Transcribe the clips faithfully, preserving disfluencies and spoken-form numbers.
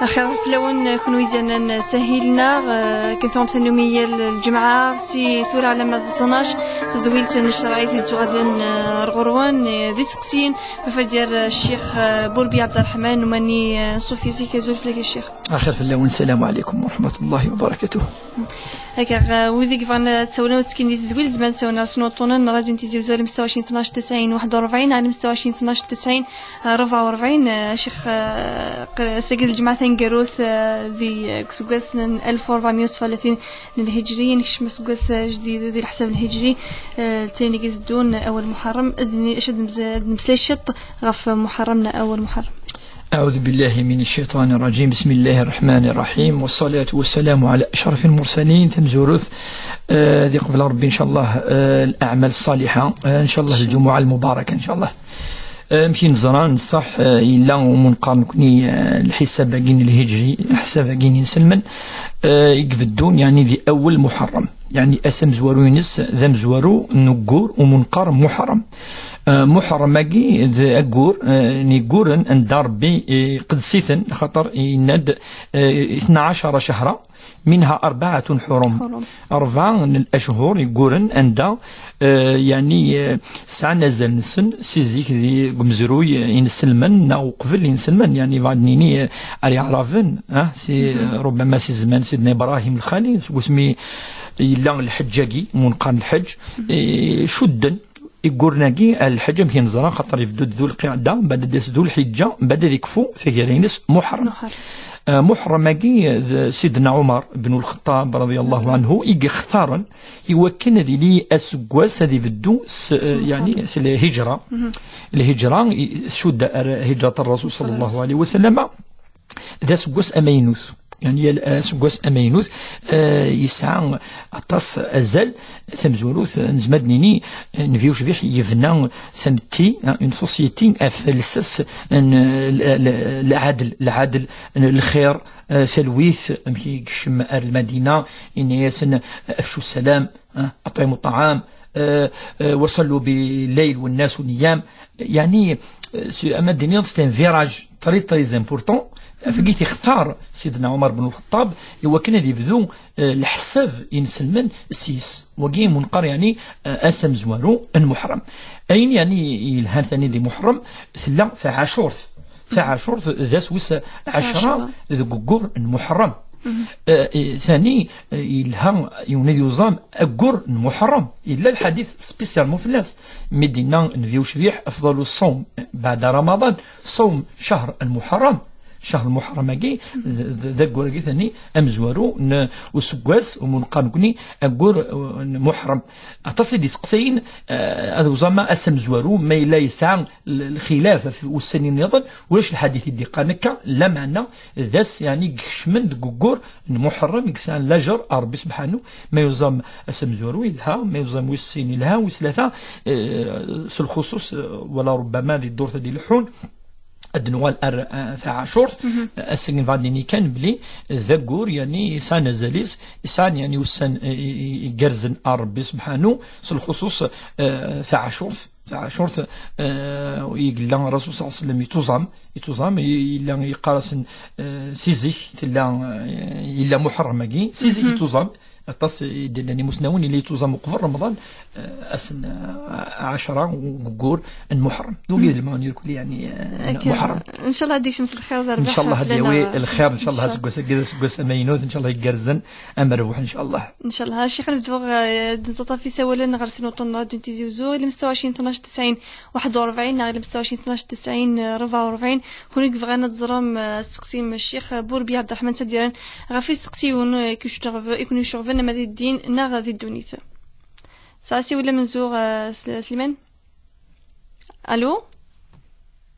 Axir fell-awen, kunwi d-yernan s ahil-nneɣ, eh, akken tuɣem tanumi yal lǧemɛa, si tura alamma d ttnac, tadwilt n ccṛeɛ i d-yettwaɣaden, eh, ar ɣur-wen, eh, d isteqsiyen, yufa-d yer, eh, Ccix, eh, Burbi Ɛebderreḥman, umani, eh, ṣufi zik, azul fell-ak a Ccix. Axir fell-awen, sslam ɛlikum wa raḥmatullahi wa barakatuh. Akka, eh, wid i yebɣan ad tsawlen, ad ttekkin di tedwilt, zemren ad tsawlen ɣer sin wuṭṭunen n Rradyu n Tizi Wezzu, alamma d ttnac tesɛin waḥed u rebɛin, alamma d ttnac tesɛin rebɛa u rebɛin, eh, Ccix, eh, qr-, ass-agi d lǧemɛa taneggarut, eh, di, eh, deg useggas n alef u rebɛemya u tlatin n lhijri, nekcem aseggas, eh, ajdid di leḥsab lhijri, eh, letnayen-agi iteddun, eh, awal Muḥerrem, ad n-, acu ad nemz-, ad nemmeslay ciṭ ɣef Muḥerrem neɣ awal Muḥerrem. أعوذ بالله من الشيطان الرجيم. بسم الله الرحمن الرحيم. والصلاة والسلام على أشرف المرسلين. Tamezwarut, eh, ad iqbel Rebbi, إن شاء الله, eh, الأعمال الصالحة. Eh, إن شاء الله الجمعة المباركة، إن شاء الله. Eh, amek i neẓra, n ṣṣeḥ, eh, yella umunqar nekni, eh, lḥisab-agi n lhijri, aḥsab-agi n inselmen, eh, i ibeddun, yeɛni, di awel Muḥerrem. Yeɛni, ass amezwaru-ines d amezwaru n uggur umunqar Muḥerrem. Eh, Muḥerrem-agi d aggur, eh, n yigguren anda Rebbi, eh, iqeddes-iten, axaṭer yenna-d, eh, اثنا عشر شهرا منها أربعة حرم. حرم. Rebɛa n lechur, igguren, anda, eh, yeɛni, eh, sɛan azal-nsen si zik di, deg umezruy, eh, inselmen, neɣ uqbel inselmen, yeɛni, bɣa ad nini, eh, ar Iɛraben, ah, si, eh, ربما si zzman Sidna Ibrahim Lxali, seg wasmi yella lḥeǧǧ-agi, munqar n lḥeǧǧ, eh, cudden igguren-agi ar lḥeǧǧ, amek i neẓra, xaṭer yebdu-d Dhu Lqiɛda, mbeɛd ad d-yas Dhu Lḥiǧǧa, mbeɛd ad yekfu taggara-ines Muḥerrem. Muḥerrem. Eh, Muḥerrem-agi d Sidna Ɛumar ben Lxeṭṭab, رضي الله عنه, i yextaren i wakken ad yili aseggas ad ibeddu s, eh, yeɛni, s lhijra. Lhijra, i, tcudd ar hijrat Rrasul صلى الله عليه وسلم. D aseggas amaynut. Yeɛni, yal aseggas amaynut, eh, yesɛa aṭas azal. Tamezwarut, eh, nezmer ad nini, eh, Nnbi ucbiḥ yebna tametti, eh, une société, ɣef lsas n, eh, l-, l-, lɛadel, lɛadel, n lxir, eh, talwit, amek i yekcem ar Lmadina, yenna-yasen, eh, أفشوا السلام, eh, أطعموا الطعام, eh, eh, وصلوا بالليل والناس نيام. Yeɛni, eh, si-, ama d-tiniḍ, c'est un virage très, très important. Ɣef wagi i t-ixtar Sidna Ɛumar ben Lxeṭṭab, i wakken ad yebdu, eh, leḥsab inselmen s-yes. Wagi i mu neqqar, yeɛni, eh, ass amezwaru n Muḥerrem. Ayen, yeɛni, yelhan tani di Muḥerrem, tella taɛacurt. Taɛacurt d ass wis ɛecra deg uggur n Muḥerrem. Eh, eh, tani, eh, yelha yiwen ad yuẓam aggur n Muḥerrem. Yella lḥadit spécialement fell-as. Mi d-yenna Nnbi ucbiḥ, أفضل الصوم بعد رمضان صوم شهر المحرم. Cahr Muḥerrem-agi, d, d, d aggur-agi tani amezwaru n useggas, umu neqqar nekni aggur, uh, n Muḥerrem. Aṭas i d-iseqsayen, uh, ad uẓama ass amezwaru, ma yella yesɛa l-, lxilaf ɣef ussan nniḍen, ulac lḥadit i d-iqqaren akka, lameɛna d ass, yeɛni, i ikecmen deg uggur n Muḥerrem, i yesɛan lajer ar Rebbi sebḥanu, ma yuẓam ass amezwaru yelha, ma yuẓam wis sin yelha, wis tlata, eh, s lxuṣuṣ, eh, wala rubbama di ddurt ad ileḥḥun, ad d-nuɣal ar, eh, taɛacurt. Ass-agi nebɣa ad nini kan belli d aggur, yeɛni, yesɛan azal-is, yesɛan, yeɛni, ussan, eh, i, i, igerrzen ar Rebbi sebḥanu, s lxuṣuṣ, eh, taɛacurt. Taɛacurt, eh, i yella Rasul صلى الله عليه وسلم yettuẓam, yettuẓam, i-, yella yeqqar-asen, eh, si zik tella, eh, yella Muḥerrem-agi, si zik yettuẓam. Aṭas i d-yellan imusnawen, yella yettuẓam uqbel Remḍan, eh, ass n, eh, ɛecra n uggur n Muḥerrem. Donc, d lmaɣni irkelli, yeɛni, eh, Muḥerrem. Ncallah ad d-ikcem s lxir d rrbeḥ. Ncallah ad yawi lxir, ncallah aseggas-agi d aseggas amaynut, ncallah igerrzen, amerbuḥ, ncallah. Ncallah. Ccix, ad nebdu, eh, ad nettaṭṭaf isawalen ɣer sin wuṭṭunen n Rradyu n Tizi Wezzu, alamma d ttnac tesɛin waḥed u rebɛin neɣ alamma d ttnac tesɛin rebɛa u rebɛin. Kunwi i yebɣan ad teẓrem, eh, ad testeqsim Ccix Burbi Ɛebderreḥman Sadiran ɣef yisteqsiyen, eh, i ken-iceɣben, i ken-iceɣben ama di ddin neɣ di ddunit. Tesɛa asiwel amenzu, eh, Sl-, Sliman? Allo?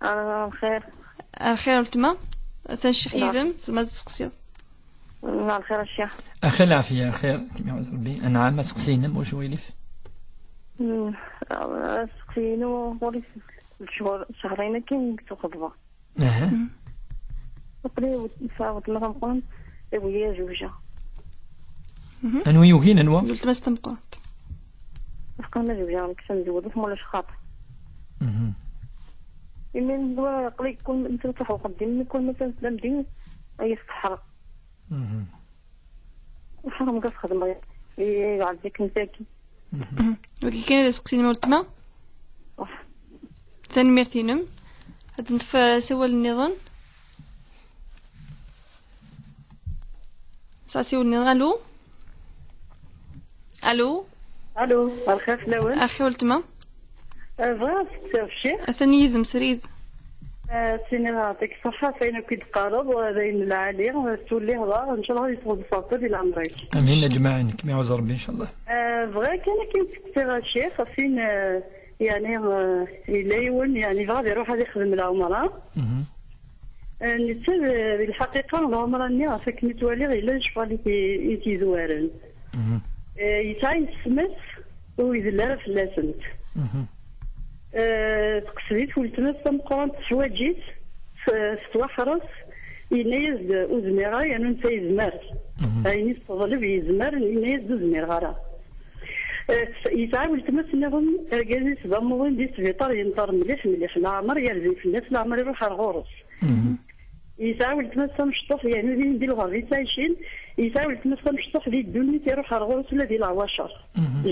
Allo, lxir. Lxir, weltma. Atan ccix yid-m, tzemreḍ ad testeqsiḍ. Lxir a ccix. Axir lɛafiya, axir, kem iɛuz Rebbi. Anɛam, aseqsi-inem, wacu aɣilif? Mm, aseqsi-inu, ɣur-i ccehur, ccehrayen akkin i ttuxeḍbeɣ. Aha. Aql-i wet-, nesɛa weltma tameqqrant, iwi-yi ad zewǧeɣ. Anwa i yugin, anwa? Weltma-s tameqqrant. Tefka-m ad zewǧeɣ nekk tamezwarut, ma ulac xaṭer. Mhm. Imi n tura aql-i kul ma tettruḥ uxeddim, kul ma tedda Lmedina, Ay ṣṣeḥra. Ḥram gas xedmeɣ. Iɛedda-kem tagi. Wagi kan ad as-qsin ma weltma. Tanemmirt-inem. Ad nṭef asawal nniḍen. Sɛa asiwel nniḍen. Alu? Alu? Alu, lxir fell-awen. Axi weltma. Eh, bɣiɣ ad steqsiɣ ccix. Atan yid-m srid. Eh, ttiniɣ yeɛṭik ṣṣeḥḥa ɣef wayen akk i d-teqqareḍ, d ayen lɛali, eh, s wulli hḍer, ncallah ad yesɣed ṣṣerf di leɛmer-ik. Amin, ajmaɛin, kem-iɛuz Rebbi, ncallah. Eh, bɣiɣ kan ad k-in-steqsiɣ a ccix, ɣef win, eh, yeɛni, eh, yella yiwen, yeɛni, yebɣa ad iruḥ ad ixdem lɛumra. Eh, netta d, di lḥaqiqa, lɛumra-nni, ɣef akken i ttwaliɣ, yella lecɣal i t-, i t-yezwaren. Eh, yesɛa yessetma-s, ur idel ara fell-asent. Eh, teqsed-it weltma-s tameqqrant s waǧis, s-, tettwaḥres, yenna-yas-d, "Ur zmireɣ ara", yernu netta yezmer. Ayen i s-teḍleb yezmer, yenna-yas-d, "Ur zmireɣ ara." Eh, yesɛa weltma-s nniḍen, argaz-is d amuḍin di sbiṭar, yenṭer mliḥ, mliḥ, leɛmer yerzi fell-as, leɛmer iruḥ ar ɣur-s. Yesɛa weltma-s tamecṭuḥt, yernu din di lɣerb i ttɛicin, yesɛa weltma-s tamecṭuḥt di ddunit, iruḥ ar ɣur-s ula di leɛwacer.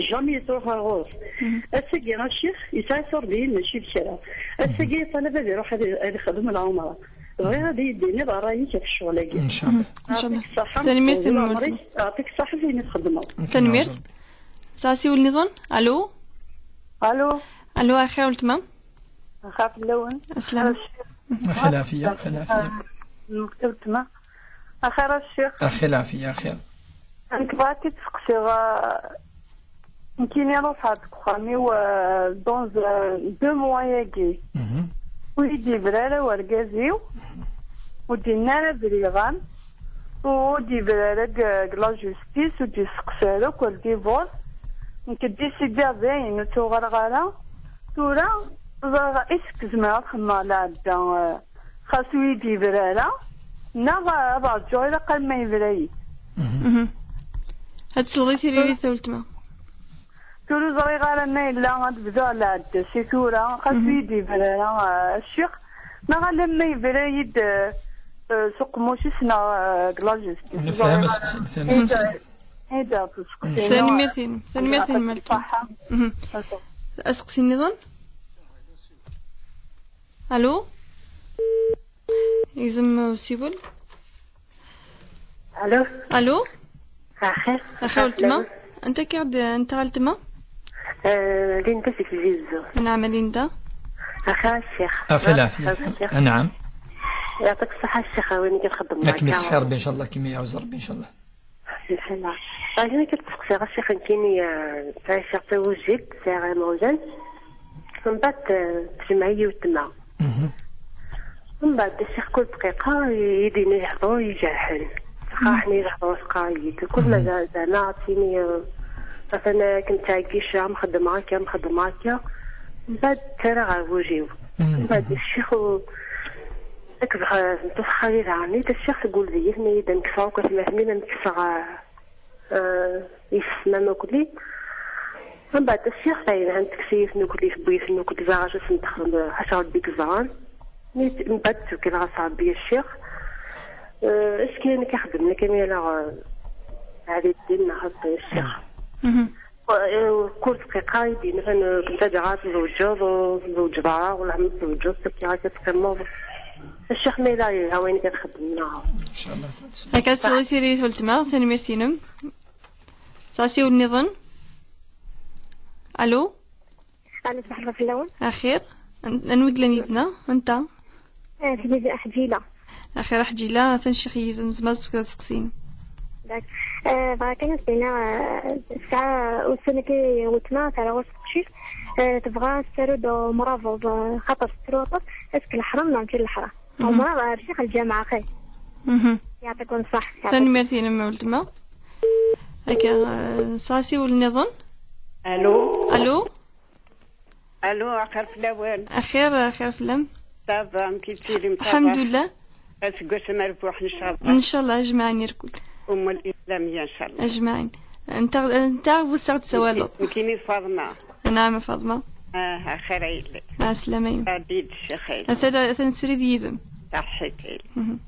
Jamais yettruḥ ar ɣur-s. Ass-agi, a ccix, yesɛa iṣurdiyen mačči d kra. Ass-agi, yeṭalab ad iruḥ ad, ad ixdem lɛumra. Bɣiɣ ad iyi-d-tiniḍ ṛṛay-ik ɣef ccɣel-agi. Ncallah. Ncallah. Tanemmirt, tanemmirt. Yeɛṭik ṣṣeḥḥa f ayen i txeddmeḍ. Tanemmirt. Sɛa asiwel nniḍen. Alu? Alu? Alu, axir weltma? Axir fell-awen. Aslama. Axir lɛafiya, axir lɛafiya. Weltma. Axir a ccix. Axir lɛafiya, axir. Nekk bɣiɣ ad k-id-seqsiɣ, eh, nekkini ruḥeɣ deg uxxam-iw, eh, dans, eh, deux mois-agi. Ur yi-d-yebri ara wergaz-iw, ur d-yenni ara briɣ-am, ur d-yebri ara deg, deg la justice, ur d-yesteqsi ara akk le divorce. Nekk décidiɣ dayen, ur ttuɣaleɣ ara. Tura, ẓriɣ, est-ce que zemreɣ ad xedmeɣ lɛedda, eh, xas ur yi-d-yebri ara, neɣ ad rǧuɣ ilaq arma yebra-yi-d? Ad tesleḍ i tiririt a weltma. Tura ur ẓriɣ ara ma yella ad bduɣ lɛedda si tura, xas ur yi-d-yebri ara, eh, a ccix, neɣ alamma yebra-yi-d, eh, eh, s uqemmuc-is neɣ, eh, deg la justice. Nefhem aseqsi, nefhem aseqsi. Tanemmirt-inem, tanemmirt-inem a weltma. Aseqsi nniḍen? Alu? Yegzem usiwel. Alu? Alu? Axir. Axir weltma? Anta akka i ɣ-d-, anta weltma? Eh, Linda seg Tizi Uzzu. Anɛam a Linda. Axir a ccix. Axir lɛafiya. Axir a ccix. Anɛam. Yeɛṭik ṣṣeḥḥa a ccix, a win i k-ixeddmen akka. Ad kem-iseḥḥi Rebbi, ncallah, kem-iɛuz Rebbi, ncallah. Lḥila. Ɛni akka d-tseqsiɣ a ccix, nekkini, eh, ttɛiceɣ tagujilt, sɛiɣ imawlan. Mbeɛd, eh, tejmeɛ-iyi weltma. Mbeɛd a ccix kul dqiqa i d-yenna lehdur ijerḥen. Teqraḥ-nni lehdur teqra-yi-d. Kul ma za-, zeɛma ad tini, eh, atan akken ttɛeggiceɣ, mxeddmeɣ akka, mxeddmeɣ akka. Mbeɛd ttarraɣ ɣer wul-iw. Mbeɛd a ccix u-, akked xa-, tmeṭṭut xali daɣen, i d-ccix seg wul deg-i, tenna-yi-d ad m-kkseɣ akk atmaten-im, ad m-kkseɣ, eh, eh, yessetma akk-nni. Mbeɛd a ccix, dayen, ha n-tekkes-iyi-ten akk-nni, tewwi-ten akk-nni, bɣiɣ ad asen-d-texdem, ḥaca Rebbi i yeẓran. Mi t-, mbeɛd ttwekkileɣ ɣas Rebbi a ccix. Eh, acu kan nekk ixeddmen akka mi ala, eh, ɛli ddin neɣ xaṭi a ccix. Eh, kul dqiqa i d-yenna, eh, kent ad ɣas tzewǧeḍ, ur tzewǧeḍ ara, wala ma tzewǧeḍ, akka akka teqqimeḍ. A ccix, ma yella yelha wayen i txeddem, neɣ? Ncallah. Akka ad tesleḍ i tiririt weltma, tanemmirt-inem. Sɛa asiwel nniḍen. Alu? Alu, ṣṣbeḥ lxir fell-awen. Axir. An-, anwa i yellan yid-neɣ? Anta? Eh, Ḥbib-, Ḥbila. Axir a Ḥbila, atan ccix yid-m, tzemreḍ ad tefkeḍ aseqsi-inem. Dak. Eh, bɣiɣ kan ad s-iniɣ, eh, tesɛa ussan akka weltma terra ɣur-s teqcict, eh, tebɣa ad s-taru-d umrabeḍ, eh, xaṭer tettru aṭas, est-ce que leḥram neɣ mačči leḥram? Ɛumreɣ rciɣ lǧameɛ axir. Yeɛṭikum ṣṣeḥḥa. Tanemmirt-inem a weltma. Akka, eh, sɛa asiwel nniḍen. Alu? Alu? Alu, axir fell-awen. Axir, axir fell-am. Ça va, amek i tettilim? Ça va? Lḥemdullah. Aseggas amerbuḥ, ncallah. Ncallah, ajmaɛin irkul. Umma l-Islamiyya, ncallah. Ajmaɛin. Nteɣ, nteɣ bu saɛa d-tsawaleḍ. Nekkini d Faḍma. Anɛam a Faḍma. Ah, axir a yelli. Ɛeslama a yelli. Atan, atan srid yid-m. Ṣaḥḥit a yelli.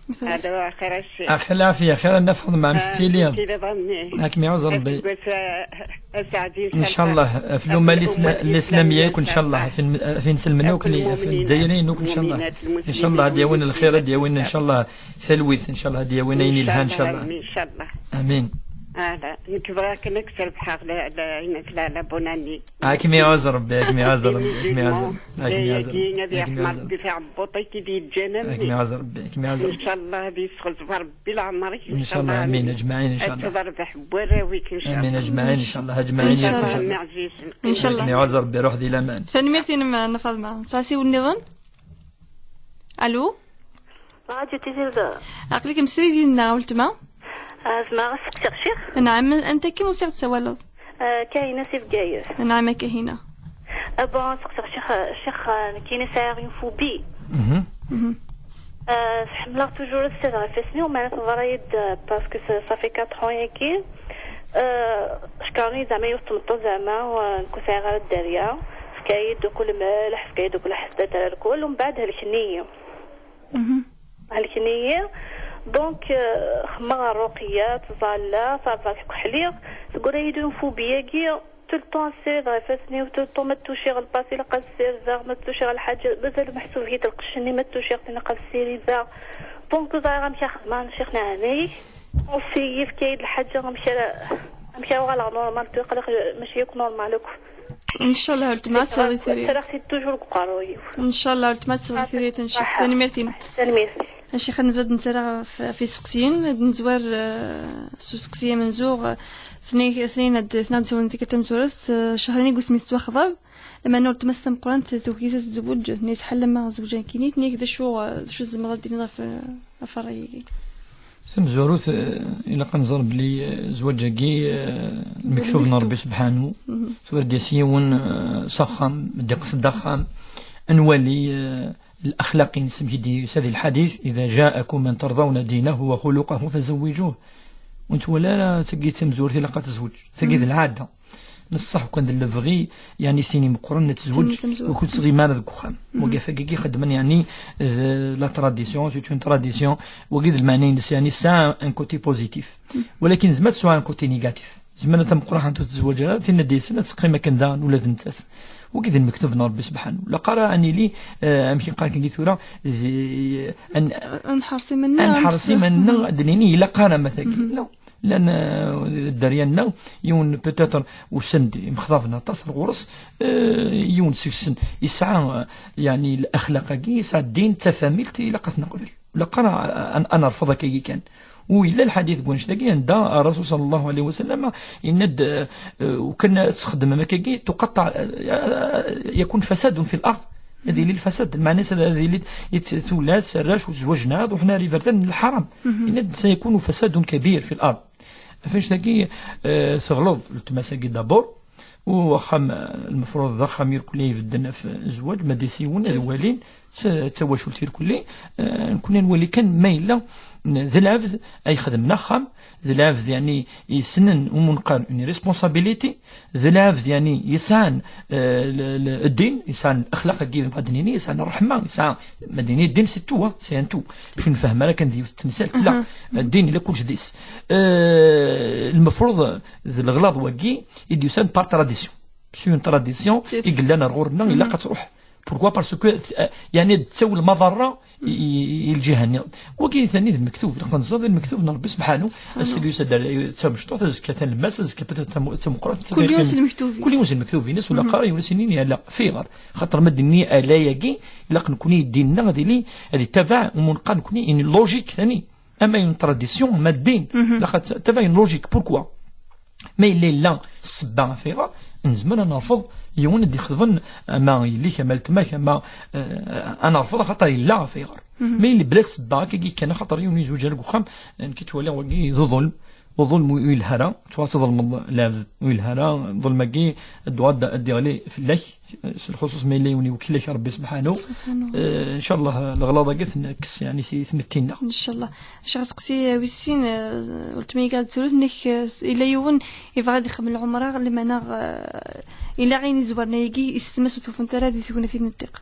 Hada wa axir a Ccix. Axir lɛafiya, xir a Nna Faḍma, amek tettiliḍ? Ad kem-iɛuzz Ṛebbi. Aseggas aseɛdi, ncallah. Ɣef lumma lislamiyya yakk, ncallah. Ɣef inselmen akk, ɣef lezzayirin akk, ncallah. Ncallah ad d-yawin lxir, ad d-yawin, ncallah, talwit, ncallah ad d-yawin ayen yelhan, ncallah. Amin. Ala, nekk bɣiɣ kan ad k-trebḥeɣ la, la, la, la bonne année. Ad kem-iɛuzz Ṛebbi, ad kem-iɛuzz Ṛebbi, ad kem-iɛuzz Ṛebbi. Ad kem-iɛuzz Ṛebbi. Ad kem-iɛuzz Ṛebbi. Ad kem-iɛuzz Ṛebbi, ad kem-iɛuzz Ṛebbi. Ncallah ad yesɣezber Ṛebbi leɛmeṛ-ik, ncallah, amin, ajmaɛin, ncallah. Ad terbeḥ warraw-ik, ncallah. Amin, ajmaɛin, ncallah, ajmaɛin, ncallah. Ncallah. Ad kem-iɛuzz Ṛebbi, ruḥ di laman. Tanemmirt-inem, Nna Faḍma. Tesɛa asiwel nniḍen? Alu? Radio Tizi Uzzu. Aql-ikem srid yid-neɣ, weltma? Ah, zemreɣ ad seqsiɣ ciɣ? Nɛam, anta akka usiɣ d-tessawaleḍ? Ah, Kahina si Bgayet. Nɛam a Kahina. Ah, bon, ad seqsiɣ ciɣ, ciɣ, ah, nekkini sɛiɣ une phobie. Mhm. Mhm. Ah, ḥemmleɣ toujours ad ssirdeɣ ifassen-iw, meɛna teḍra-yi-d, ah, parce que ça, ça fait quatre ans yagi. Ah, cekṛen-iyi-d zeɛma yiwet n tmeṭṭut zeɛma, ah, nekk ur sɛiɣ ara dderya. Tefka-yi-d akk lmelḥ, tefka-yi-d akk lḥesdat ara lkul, umbeɛd helken-iyi. Mhm. Helken-iyi. Donc, euh, xemmeɣ ɣer Ruqiyya, ttẓallaɣ, terbeḥ tkeḥli. Teggra-yi-d une phobie-agi, tout le temps ad ssirideɣ ifassen-iw, tout le temps ma ttuciɣ lpasi ilaq ad ssirideɣ, ma ttuciɣ lḥaǧa, mazal meḥsub-it lqecc-nni, ma ttuciɣ-t ilaq ad ssirideɣ. Donc, ur ẓriɣ amek ara xedmeɣ, ncix neɛna-k. Aussi, yefka-yi-d lḥaǧa amek ara, amek ara uɣaleɣ normal, tura aql-aɣ mačči akk normal akk. Ncallah, weltma ad tserriḍ i tiririt. Ttaraɣ-t-id toujours deg uqerruy-iw. Ncallah, weltma ad tserriḍ i tiririt, ncallah. Tanemmirt-im. Tanemmirt. Acix, ad nebdu ad nettarra ɣef, ɣef iseqsiyen, ad nezwar, eh, s useqsi amenzu, eh, tnin, tnin ad, tnin ad d-sawlen tikkelt tamezwarut, eh, cehrin i yisem-is yettwaxḍeb, lameɛna weltma-s tameqqrant tugi-as ad tezweǧ, tenna-yas ḥal ma zewǧen nekkini, tenna-yak d acu, eh, d acu tzemreḍ ad d-tiniḍ ɣef, ɣef ṛṛay-agi? Tamezwarut, eh, ilaq ad nẓer belli, eh, zzwaǧ-agi, eh, lmektub n Ṛebbi sebḥanu. Mhm. Tura d-yas yiwen, eh, s axxam, d-iqsed axxam, ad nwali, eh, laxlaq-ines, amek i d-yusa di lḥadit: "Ida jaakum man tardawna dinahu wa xuluqahu fazawwijuh." Ur nettwali ara tagi d tamezwarut ilaq ad tezweǧ. Tagi d lɛada. Neṣṣaḥ ukan d lebɣi, yeɛni, sin imeqqranen ad tezweǧ, ur ken-tɣim ara deg uxxam. Wagi ɣef wagi i xeddmen, yeɛni, d la tradition, c'est une tradition. Wagi d lmeɛna-ines, yeɛni, tesɛa un côté positif. Walakin tezmer tesɛu un côté négatif. Zemren tameqqrant ur tezwaǧ ara, tin ad d-yasen ad teqqim akken daɣen ula d nettat. Wagi d lmektub n Ṛebbi sebḥanu. Laqara ad nili, eh, amek i qqaren kagi tura, di, ad n-, ad nḥerṣ iman-nneɣ, ad nḥerṣ iman-nneɣ, ad d-nini ilaq ara ma tagi. La. Llan, eh, dderya-nneɣ, yiwen peut-être usan-d imexḍaben aṭas ar ɣur-s, eh, yiwen seg-sen yesɛa, eh, yeɛni, laxlaq-agi, yesɛa ddin, d tafamilt, ilaq ad t-neqbel. Ilaq ara ad, ad nerfeḍ akkagi kan. U yella lḥadit deg wanect-agi, anda Ṛṛasul ṣalla Llahu ɛalayhi wa sallam yenna-d, eh, eh, ukan ad txeddmem akkagi, tuqaṭṭeɛ, eh, yakun fasadun fi l-ard. Ad yili lfasad, lmeɛna-s ad, ad yili yet-, tullas, arrac, ur ttezwaǧen ara, ad ruḥen ar iberdan n lḥaram. Yenna-d sayakunu fasadun kabir fi l-ard. Ɣef annect-agi, eh, teɣleḍ, weltma-s-agi d'abord, u axxam, eh, lmefruḍ d axxam irkelli ibedden ɣef zzwaǧ, ma d isiwen ad walin, d ta-, d tawacult irkelli, eh, nekkni ad nwali kan ma yella, n-, d lɛebd ay ixedmen axxam, d lɛebd, yeɛni, yessnen umunqar une responsabilité, d lɛebd, yeɛni, yesɛan, eh, l-, l-, ddin, yesɛan laxlaq-agi, ad nini, yesɛan ṛṛeḥma, yesɛa, ma d-nini, ddin c'est tout, hein, c'est un tout. Ur nfehhem ara kan d yiwet n temsalt, la, ddin ila kullec deg-s. Eh, lmefruḍ d leɣlaḍ wagi i d-yusan par tradition. C'est une tradition i yellan ar ɣur-nneɣ, ilaq ad truḥ. Pourquoi? Parce que, eh, yeɛni, ad d-tawi lmaḍerra i, i, i lǧiha-nni. Wagi tani d lmektub, ilaq ad nẓer d lmektub n Ṛebbi sebḥanu. Ass-agi yusa-d ar, d tamecṭuḥt, azekka talemmas, azekka peut-être tam-, tameqqrant. Kul yiwen s lmektub-is. Kul yiwen s lmektub-ines, wala qara yiwen s-inin yala, fiɣer. Xaṭer ma d-nini alay-agi, ilaq nekni ddin-nneɣ ad ili, ad ittabaɛ umunqar nekni, une logique tani. Ama une tradition, ama ddin, ilaq ad t-, tabaɛ une logique. Pourquoi? Ma yella yella ssebba ɣef ayɣer, nezmer ad nerfeḍ yiwen ad d-ixeḍben, ama yelli-k, ama weltma-k, ama, eh, ad nerfeḍ axaṭer yella ɣef ayɣer. Ma yella bla ssebba, akkagi kan, axaṭer yiwen yezweǧ ara deg uxxam, nekk ttwaliɣ wagi d uḍulm, uḍulm ur yelha ara, tura tḍelmeḍ lɛebd ur yelha ara, ḍulm-agi ad d-, ad d-iɣli fell-ak, s lxuṣuṣ ma yella yiwen iwekkel-ak Ṛebbi sebḥanu. Eh, ncallah, leɣlaḍ-agi ad t-nekkes, yeɛni, si tmetti-nneɣ. Ncallah. Acu ɣas seqsi, eh, wis sin, eh, weltma-agi ad d-turu, tenna-k, eh, yella yiwen yebɣa ad ixdem lɛumra, lameɛna, eh, yella ayen izwaren ayagi, isetma-s ur t-ufant ara di tegnatin n ddiq.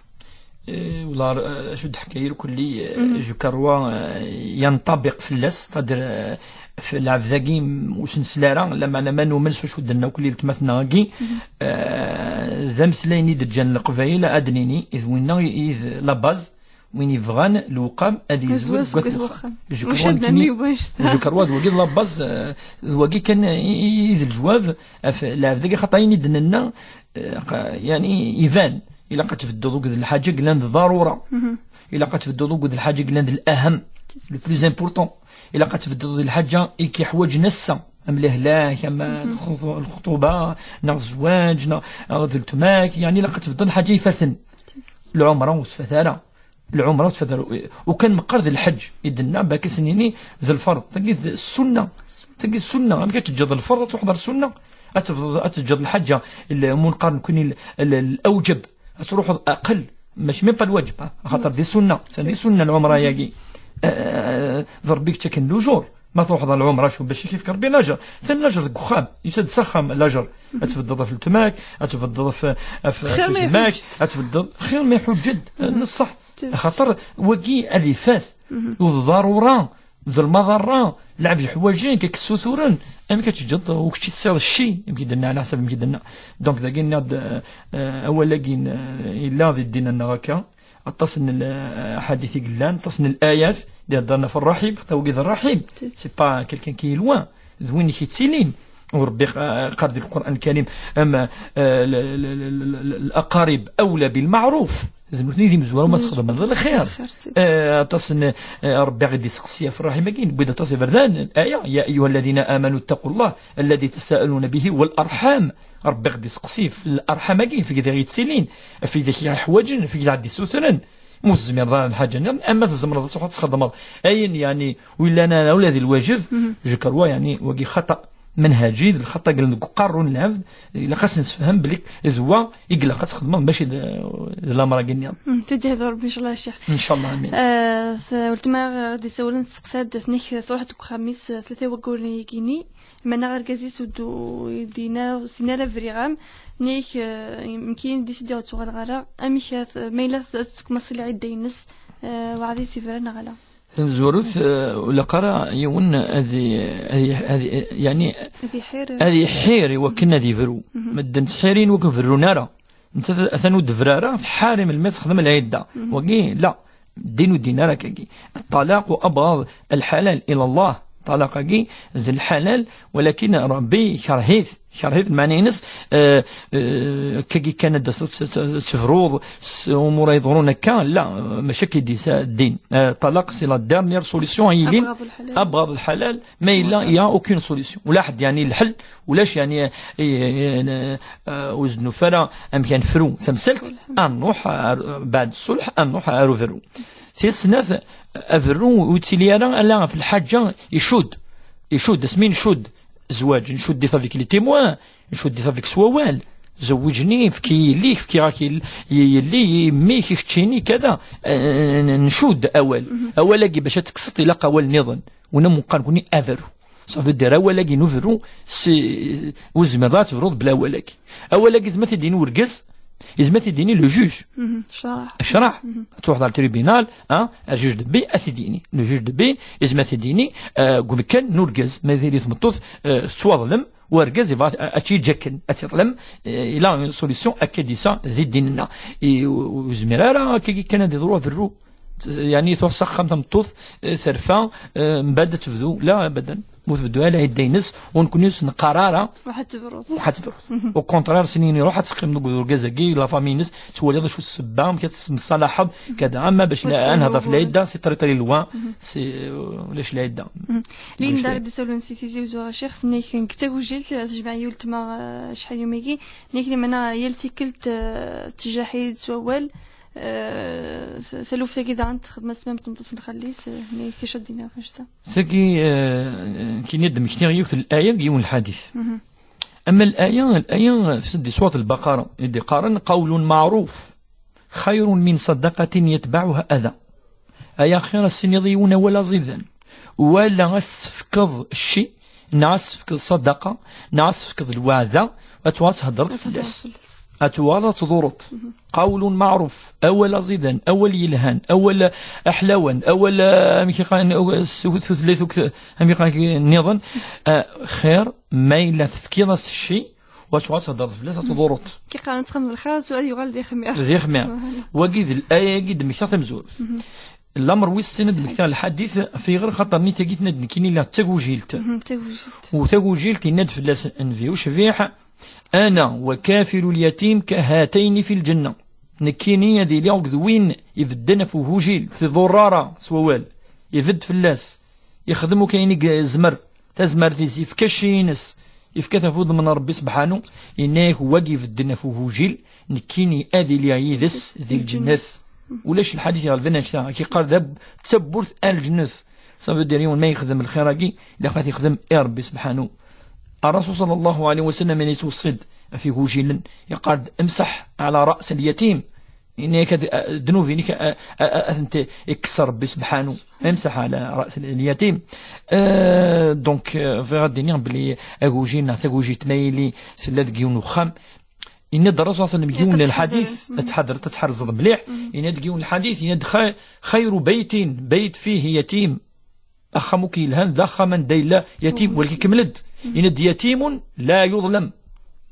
Eh, wala, eh, acu d-ḥkayeɣ kulli, eh, je crois, eh, yanṭabiq fell-as, c'est-à-dire, eh, f-, lɛebd-agi m-, ur s-nesli ara, lameɛna ma numen s wacu d-tenna kulli weltma-tneɣ-agi, eh, d ameslay-nni d-ǧǧan Leqbayel, ad d-nini, i d winna i, i d la base, win yebɣan lewqam ad yezweǧ deg wat uxxam. Je crois nekkini, je crois d wagi d la base, eh, d wagi kan i, i, i d lejwab, ɣef lɛebd-agi, xaṭer ayen i d-nenna, eh, qa-, yani, iban. Ilaq ad tbeddeḍ akked lḥaǧa yellan d ḍarura. Ilaq ad tbeddeḍ akked lḥaǧa yellan d l'ahem, le plus important. Ilaq ad tbeddeḍ d lḥaǧa i k-iḥwaǧen ass-a, am lehlak, am lxutu-, lxutuba, neɣ zzwaǧ, neɣ, neɣ d weltma-k. Yani, ilaq ad tbeddeḍ lḥaǧa ifaten. Lɛumra ur tfat ara. Lɛumra ur tfat ara. U kan meqqar d lḥeǧ i d-nna, bak ad s-nini d lferḍ. Tagi d ssunna. Tagi d ssunna. Amek ad teǧǧeḍ lferḍ, ad truḥeḍ ɣer ssunna? Ad tebḍeḍ, ad teǧǧeḍ lḥaǧa, l-, mu nqar nekkini l-, l-, lawǧeb. Ad truḥeḍ aqel, mačči même pas lwajeb, ah, axaṭer di ssunna. Tagi d ssunna lɛumra-yagi. Eh, d Rebbi i yettaken lujur. Ma truḥeḍ ɣer lɛumra, acu bac i k-yefk Rebbi lajer? Tani lajer deg uxxam. Yusa-d s axxam lajer. Ad tbeddeḍ ɣef weltma-k, ad tbeddeḍ ɣef, ɣef, ɣef gma-k, ad tbeddeḍ xir ma iḥuǧǧ-d, eh, n ṣṣeḥ. Axaṭer wagi ad ifat, u d ḍarura, d lmaḍerra, lɛebd ḥwaǧen, kak ssuturen, amek ad teǧǧeḍ, u kečč i tesɛiḍ cci, amek i d-tenna, ɛla ḥsab amek i d-tenna. Donc, dagi nniɣ-d, eh, eh, awal-agi n, eh, yella di ddin-nneɣ akka, aṭas n l-, eh, ḥadit i yellan, aṭas n l-ayat, d-heddren ɣef rraḥim, xaṭer wagi d rraḥim, c'est pas quelqu'un qui est loin, d win i k-yettilin. U Rebbi, eh, qqar di Lqur'an Lkarim, am, eh, l-, l-, l-, l-, l-, الأقارب أولى بالمعروف. D nutni i d imezwura ma txedmeḍ lxir. Eh, aṭas n, eh, Rebbi i ɣ-d-iseqsi ɣef rraḥim-agi, newwi-d aṭas iberdan. Aya, يا أيها الذين آمنوا اتقوا الله الذي تساءلون به والأرحام. Rebbi i ɣ-d-iseqsi ɣef larḥam-agi, ɣef wid i ɣ-yettilin, ɣef wid i ɣ-yeḥwaǧen, ɣef wid i ɣ-d-issutren. Ma ur tezmireḍ ara lḥaǧa nniḍen, ama tzemreḍ ad truḥeḍ ad txedmeḍ ayen, yani, ur yellan ara ula di lwajeb, je crois, yani, wagi xaṭa menhaǧi, d lxaṭa yellan deg uqerru n lɛebd, ilaq ad s-nessefhem belli d wa i ilaq ad txedmeḍ, mačči d, d lamer-agi nniḍen. Mm, ad d-ihdu Rebbi, inchallah, a Ccix. Inchallah, amin. Eh, t-, weltma ɣ-d-isawlen tesseqsa-d, tenna-k truḥ deg uxxam-is, eh, tlata wagguren-agi-ni, meɛna argaz-is ur d-, ur d-yenna, ur s-yenna ara briɣ-am, nni-k, eh, mkin décidé ur ttuɣaleɣ ara, amek ad, ma yella ad, ad tsekmaṣ lɛidda-ines, eh, weɛd-is yebra neɣ ala? Tamezwarut, eh, ur ilaq ara yiwen ad i-, ad i-, ad i-, yani, ad iḥir, ad iḥir i wakken ad ibru. Medden ttḥirin wakken berrun ara. Nettat atan ur d-tebra ara, tḥar i melmi ad texdem lɛidda. Wagi, la. Ddin ur ddin ara akkagi. الطلاق أبغض الحلال إلى الله. Ṭṭalaq-agi d lḥalal, walakin Rebbi ikreh-it. Ikreh-it, lmeɛna-ines, eh, eh, akkagi kan ad d-taseḍ, ad tebruḍ s umur-a yeḍrun akka, la, mačči akka i d-yesɛa ddin. Eh, ṭṭalaq, c'est la dernière solution i yilin. أبغض الحلال. أبغض الحلال, ma yella, il y a aucune solution. Ula ḥedd, yani, lḥel, ulac, yani, eh, eh, eh, eh, ur s-d-nufi ara amek ad nefru tamsalt, ad nruḥ ar, beɛd ṣṣulḥ, ad nruḥ ar uberru. Tis snat, aberru ur yettili ara ala ɣef lḥaǧa icudd. Icudd, asmi ncudd zzwaǧ, ncudd-it avec les témoins, ncudd-it avec s wawal. Zewwiǧni, efk-iyi yelli-k, fkiɣ-ak yel-, y-, yelli, i mmi-k, i keččini, kada. Eh, n-, ncudd awal. Awal-agi bac ad tekkseḍ ilaq awal nniḍen. Wina mu qqar nekkni aberru. Ça veut dire awal-agi n uberru, si, ur tezmireḍ ad tebruḍ bla awal-agi. Awal-agi yezmer ad t-id-yini urgaz, yezmer ad t-id-yini le juge. Ccṛeɛ. Ad truḥeḍ ɣer tribunal, ah, ar juge de paix ad t-id-yini. Le juge de paix yezmer ad t-id-yini, eh, deg umkan n urgaz. Ma tili tmeṭṭut, eh, tettwaḍlem, u argaz yebɣa ad, ad tt-yeǧǧ akken, ad tt-yeḍlem, eh, il a une solution akka d-yesɛa di ddin-nneɣ. I, ur, ur yezmir ara akkagi kan ad iḍru aberru. Yani, truḥ s axxam tameṭṭut, eh, terfa, eh, mbaɛd ad tebdu. La, abadan. Mu tebdu ala idda-ines, u nekkni ur s-neqqar ara. Ruḥ ad tebruḍ. Ruḥ ad tebruḍ. Au contraire, s-nini, ruḥ ad teqqimeḍ deg urgaz-agi, la famille-ines, twaliḍ acu ssebba, amek ad tessemṣalaḥeḍ, kada. Ama bac ad nehḍer ɣef lɛidda, c'est très, très loin, c'est, euh, ulac lɛidda. Linda ɣ-d-isawlen si Tizi Uzzu, a Ccix, tenna-k nekk d tagujilt, tejmeɛ-iyi weltma, eh, acḥal yum-agi, tenna-k lemana yal tikkelt, eh, tejjaḥ-iyi-d s wawal, Eh, t-, taluft-agi daɣen texdem-as même tmeṭṭut n xali-s, eh, nni-k acu ad d-iniɣ ɣef annect-a? Tagi, eh, kini ad d-mmektiɣ yiwet n laya deg yiwen n lḥadit. Ama laya, laya, eh, di surat Lbaqara, i d-iqqaren: "Qawlun maɛruf xayrun min sadaqatin yatbaɛuha ada." Ay axir ad s-tiniḍ i yiwen awal aẓidan, wala ad s-tefkeḍ cci, neɣ ad s-tefkeḍ ṣadaqa, neɣ ad s-tefkeḍ lweɛda, ad tuɣal theddreḍ fell-as. ad tuɣaleḍ ad tḍureḍ. Qawlun maɛruf, awal aẓidan, awal yelhan, awal aḥlawan, awal, eh, amek i qqaren, eh, s tutlayt uk-, amek i qqaren nniḍen, eh, xir ma yella tefkiḍ-as cci, wa tuɣal theddreḍ fell-as, ad tuḍureḍ. Ki qqaren ttxemmeḍ lxir, tu ad yuɣal d ixmir. D ixmir. Wagi d l-, ayagi d-mmektaɣ tamezwarut. Lamer wis sin ad d-mmektaɣ lḥadit, fiɣer xaṭer nitagit n ad nekkini la d tagujilt. Mhm, tagujilt. U tagujilt yenna-d fell-as Nnbi ucbiḥ, أنا وكافل اليتيم كهاتين في الجنة. Nekkini ad iliɣ akked win ibedden ɣef ugujil, ur t-iḍurr ara s wawal, ibedd fell-as, ixdem akk ayen i yezmer, tazmert-is, yefka cci-ines, yefka-t ɣef udem n Ṛebbi sebḥanu, yenna-yak wagi ibedden ɣef ugujil, nekkini ad iliɣ yid-s di lǧennet. Ulac lḥadit iɣelben annect-a, ad k-yeqqar d ab-, d tawwurt ar lǧennet. Ça veut dire yiwen ma yexdem lxir-agi, ilaq ad t-yexdem i Ṛebbi sebḥanu. Ṛṛasul ṣalla Llahu ɛalayhi wa sallam, mi yettweṣṣi-d ɣef igujilen, yeqqar-d: امسح على رأس اليتيم. Yenna-yak ad, a, ddnub-inek, a, a, a, ad tent-ikkes Ṛebbi sebḥanu. امسح على رأس اليتيم. Euh, donc, euh, bɣiɣ ad d-iniɣ belli agujil neɣ tagujilt ma yili tella deg yiwen uxxam, yenna-d Ṛṛasul ṣalla Llahu ɛalayhi wa sallam deg yiwen n lḥadit, ad tḥadreḍ, ad tḥerzeḍ mliḥ, yenna-d deg yiwen n lḥadit, yenna-d: خي-، خير بيت، بيت فيه يتيم. Axxam akk yelhan d axxam anda yella yatim, walakin kemmel-d. Yenna-d: يتيم لا يظلم.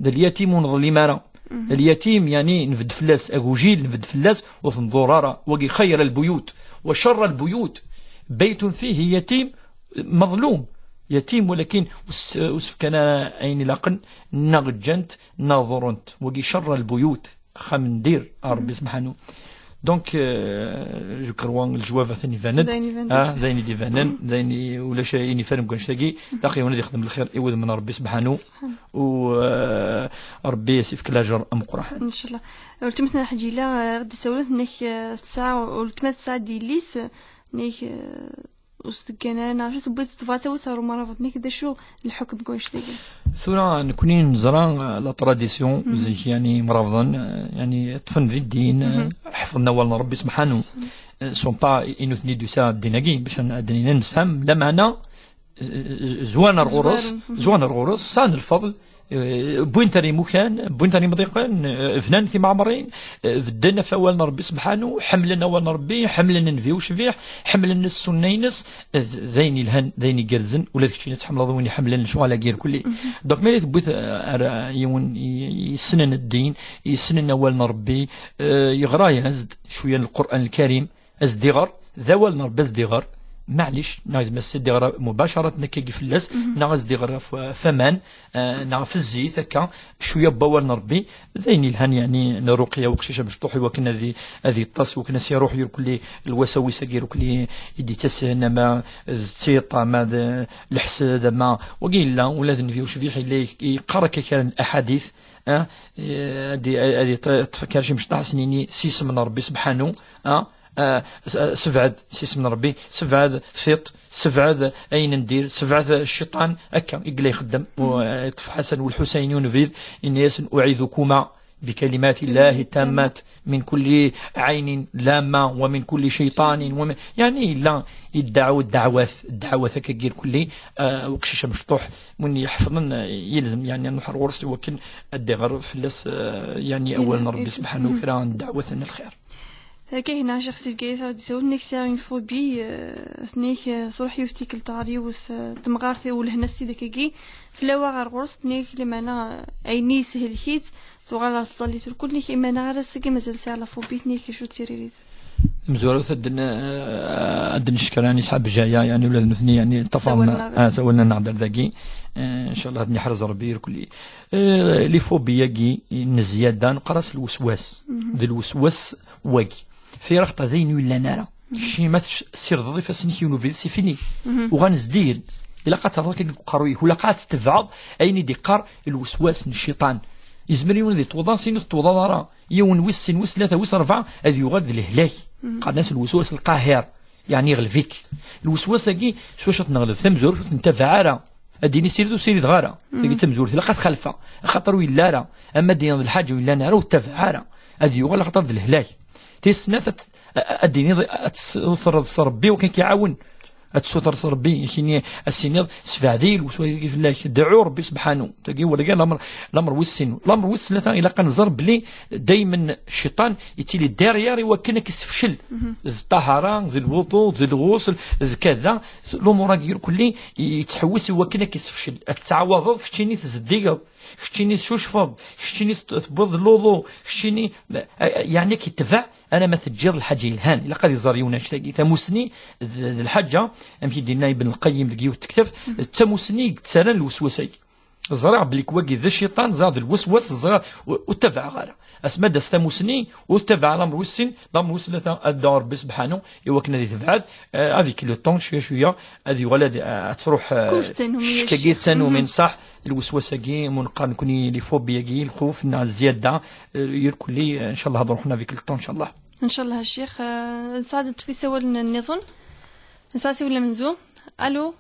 D lyatim ur neḍlim ara. Lyatim, yeɛni, nbedd fell-as, agujil, nbedd fell-as, ur t-nḍur ara. Wagi خير البيوت. وشر البيوت بيت فيه يتيم مظلوم. Yatim, walakin ur s-, ur s-fkan ara ayen ilaqen, neɣ ǧǧan-t, neɣ ḍurren-t. Wagi شر البيوت. Axxam n dir, a Ṛebbi sebḥanu. Donc, euh, je crois, leǧwab atan iban-d. D ayen iban-d. Ah, d ayen i d-ibanen, d ayen i, ulac ayen ifanen deg wannect-agi. Ilaq yiwen ad yexdem lxir i wudem n Ṛebbi sebḥanu. U, euh, Ṛebbi ad s-ifk lajer ameqqran. Ncallah. Weltma-tneɣ Ḥaǧila, euh, ɣ-d-issawlen, tenna-k, euh, tesɛa, weltma tesɛa-d yelli-s, tenna-k, euh, ur s-teggan ara, neɣ acu tewwi-d, tebɣa ad tawi ɣer umrabeḍ, tenna-k d acu lḥukm n wannect-agi? Tura, nekni neẓra, euh, la tradition, zik, yeɛni, imrabḍen, euh, yeɛni, ṭṭfen di ddin, euh, ḥefḍen awal n Ṛebbi sebḥanu. Euh, sont pas, i nutni d-yusa ddin-agi, bac ad, ad d-nini nemsefham, lameɛna, euh, zwaren ar ɣur-s, zwaren ar ɣur-s, sɛan lfeḍl, euh, wwin-t ar imukan, wwin-t ar imḍiqen, euh, bnan timeɛmarin, euh, bedden ɣef awal n Ṛebbi sebḥanu, ḥemmlen awal n Ṛebbi, ḥemmlen Nnbi ucbiḥ, ḥemmlen ssunna-ines, euh, d, d ayen yelhan, d ayen igerrzen, ula d keččini ad tḥemmleḍ win iḥemmlen lecɣal-agi irkelli. Donc, ma yella tewwiḍ, euh, ar, euh, yiwen i, i yessnen ddin, i yessnen awal n Ṛebbi, euh, yeɣra-yas-d cwiya n Lqur'an Lkarim, as-d-iɣer, d awal n Ṛebbi as-d-iɣer, maɛlic, neɣ yezmer as-d-iɣer mubacarat akkagi fell-as, neɣ as-d-iɣer ɣef, ɣef waman, eh, neɣ ɣef zzit, akka, cwiya n wawal n Ṛebbi, d ayen yelhan, yeɛni, n ṛuqya uqcic amecṭuḥ, i wakken ad i-, ad yeṭṭes, i wakken ad s-iṛuḥ irkelli lwasawis-agi irkelli i d-ittasen, ama d tiṭ, ama d leḥsed, ama wagi yella, ula d Nnbi ucbiḥ yella i-, yeqqar akka kra n laḥadit, eh, ad i-, ad yeṭṭef akka kra n yimecṭaḥ, ad s-nini s yisem n Ṛebbi sebḥanu, eh, Ah, s-, sebɛed s yisem n Ṛebbi, sebɛed tiṭ, sebɛed ayen n dir, sebɛed cciṭan, akka i yella ixeddem. U, eh, yeṭṭef Ḥasan u Lḥusayn i unbid, yenna-yasen: أعيذكما بكلمات الله التامات من كل عين لامة ومن كل شيطان ومن، يعني، yella yeddeɛw ddeɛwat, ddeɛwat akka n yirkelli, eh, uqcic amecṭuḥ, win yeḥfḍen, eh, yelzem, يعني, ad nruḥ ar ɣur-s i wakken ad d-iɣer fell-as, eh, يعني, awal n Ṛebbi sebḥanu, kra n ddeɛwat n lxir. Akka hina, Ccix, si Bgayet ara d-isawlen, tenna-k sɛiɣ une phobie, euh, tenna-k, euh, truḥ yiwet tikkelt ɣer yiwet, euh, temɣart, u lehna s tidak-agi, tella wa ɣer ɣur-s, tenna-k, lameɛna, euh, ayen-nni yeshelk-itt, tuɣal ɣer tẓallit, u lkul, tenna-k, lameɛna ar ass-agi mazal sɛiɣ la phobie, tenna-k, acu d tiririt? Tamezwarut ad n-, ad d-neckeṛ, yani, ṣṣḥab Jaya, yani, ula d nutni, yani, ṭṭafaren, sawalen-aɣ-d. Ah, sawalen-aɣ-d ar dagi. Eh, ncallah ad ten-yeḥrez Ṛebbi irkelli. Eh, les phobies-agi n zzyada, neqqar-as lweswas. D lweswas wagi. Firaqt d ayen ur yellan ara. Kečč ma tessirdeḍ ifassen-ik yiwen ubrid, c'est fini. Uɣalen zdin. Ilaq ad terreḍ akka deg uqerruy-ik, ilaq ad tetbeɛeḍ ayen i d-iqqar lweswas n cciṭan. Yezmer yiwen ad yettwaḍan, sin ur tettwaḍaḍ ara. Yiwen, wis sin, wis tlata, wis ṛebɛa, ad yuɣal d lehlak. Qqaren-as lweswas lqahir. Yeɛni yeɣleb-ik. Lweswas-agi, s wacu ad t-neɣleb? Tamezwarut ur t-nettabaɛ ara. Ad d-yini sirid ur sirideɣ ara. Tagi d tamezwarut, ilaq ad t-xalfeɣ. Axaṭer ur yelli ara. Ama ad d-yiniḍ lḥaǧa ur yellan ara, ur ttabaɛ ara. Ad yuɣal axaṭer d lehlak. Tis snat, ad, ad d-tiniḍ, ad tt-, ad terreḍ s Ṛebbi wakken ad k-iɛawen. Ad tessutreḍ Rebbi, ikini, ad s-tiniḍ, "Sbeɛd-iyi lweswas-agi fell-ak, dɛu Rebbi subḥanu." Tagi, wala kan lamer, lamer wis sin. Lamer wis tlata, ilaq ad nẓer belli daymen cciṭan yettili derrière i wakken ad k-issefcel. D ṭṭahara, d lwuḍu, d lɣusl, d kada. Lumuṛ-agi irkelli yettḥewwis i wakken ad k-issefcel. Ad tettɛawadeḍ, keččini tzeddigeḍ, keččini tcucfeḍ, keččini t-, tewwiḍ luḍu, keččini, yeɛni ad k-itbeɛ alamma teǧǧiḍ lḥaǧa yelhan. Ilaq ad iẓer yiwen annect-agi. Tamusni d, d lḥaǧa, amek i d-yenna Ibn Lqayyim deg yiwet tektabt, d tamusni i yettarran lweswas-agi. Ẓriɣ belli wagi d cciṭan, ẓriɣ d lweswas, ẓriɣ, ur, ur ttabaɛeɣ ara. Asma d-as tamusni, ur ttabaɛeɣ lamer wis sin, lamer wis tlata, ad dɛuɣ Rebbi subḥanu, i wakken ad itebɛed, eh, avec le temps, cwiya cwiya, ad yuɣal ad, ad truḥ, eh, ccek-agi d tanumin, ṣaḥ, lweswas-agi, mu neqqar nekni les phobies-agi, lxuf, neɣ zzyada, eh, irkelli, eh, ncallah ad ruḥen avec le temps, ncallah. Ncallah a ccix. Eh, nesɛa-d ṭṭef isawalen nniḍen. Nesɛa asiwel amenzu. Alo.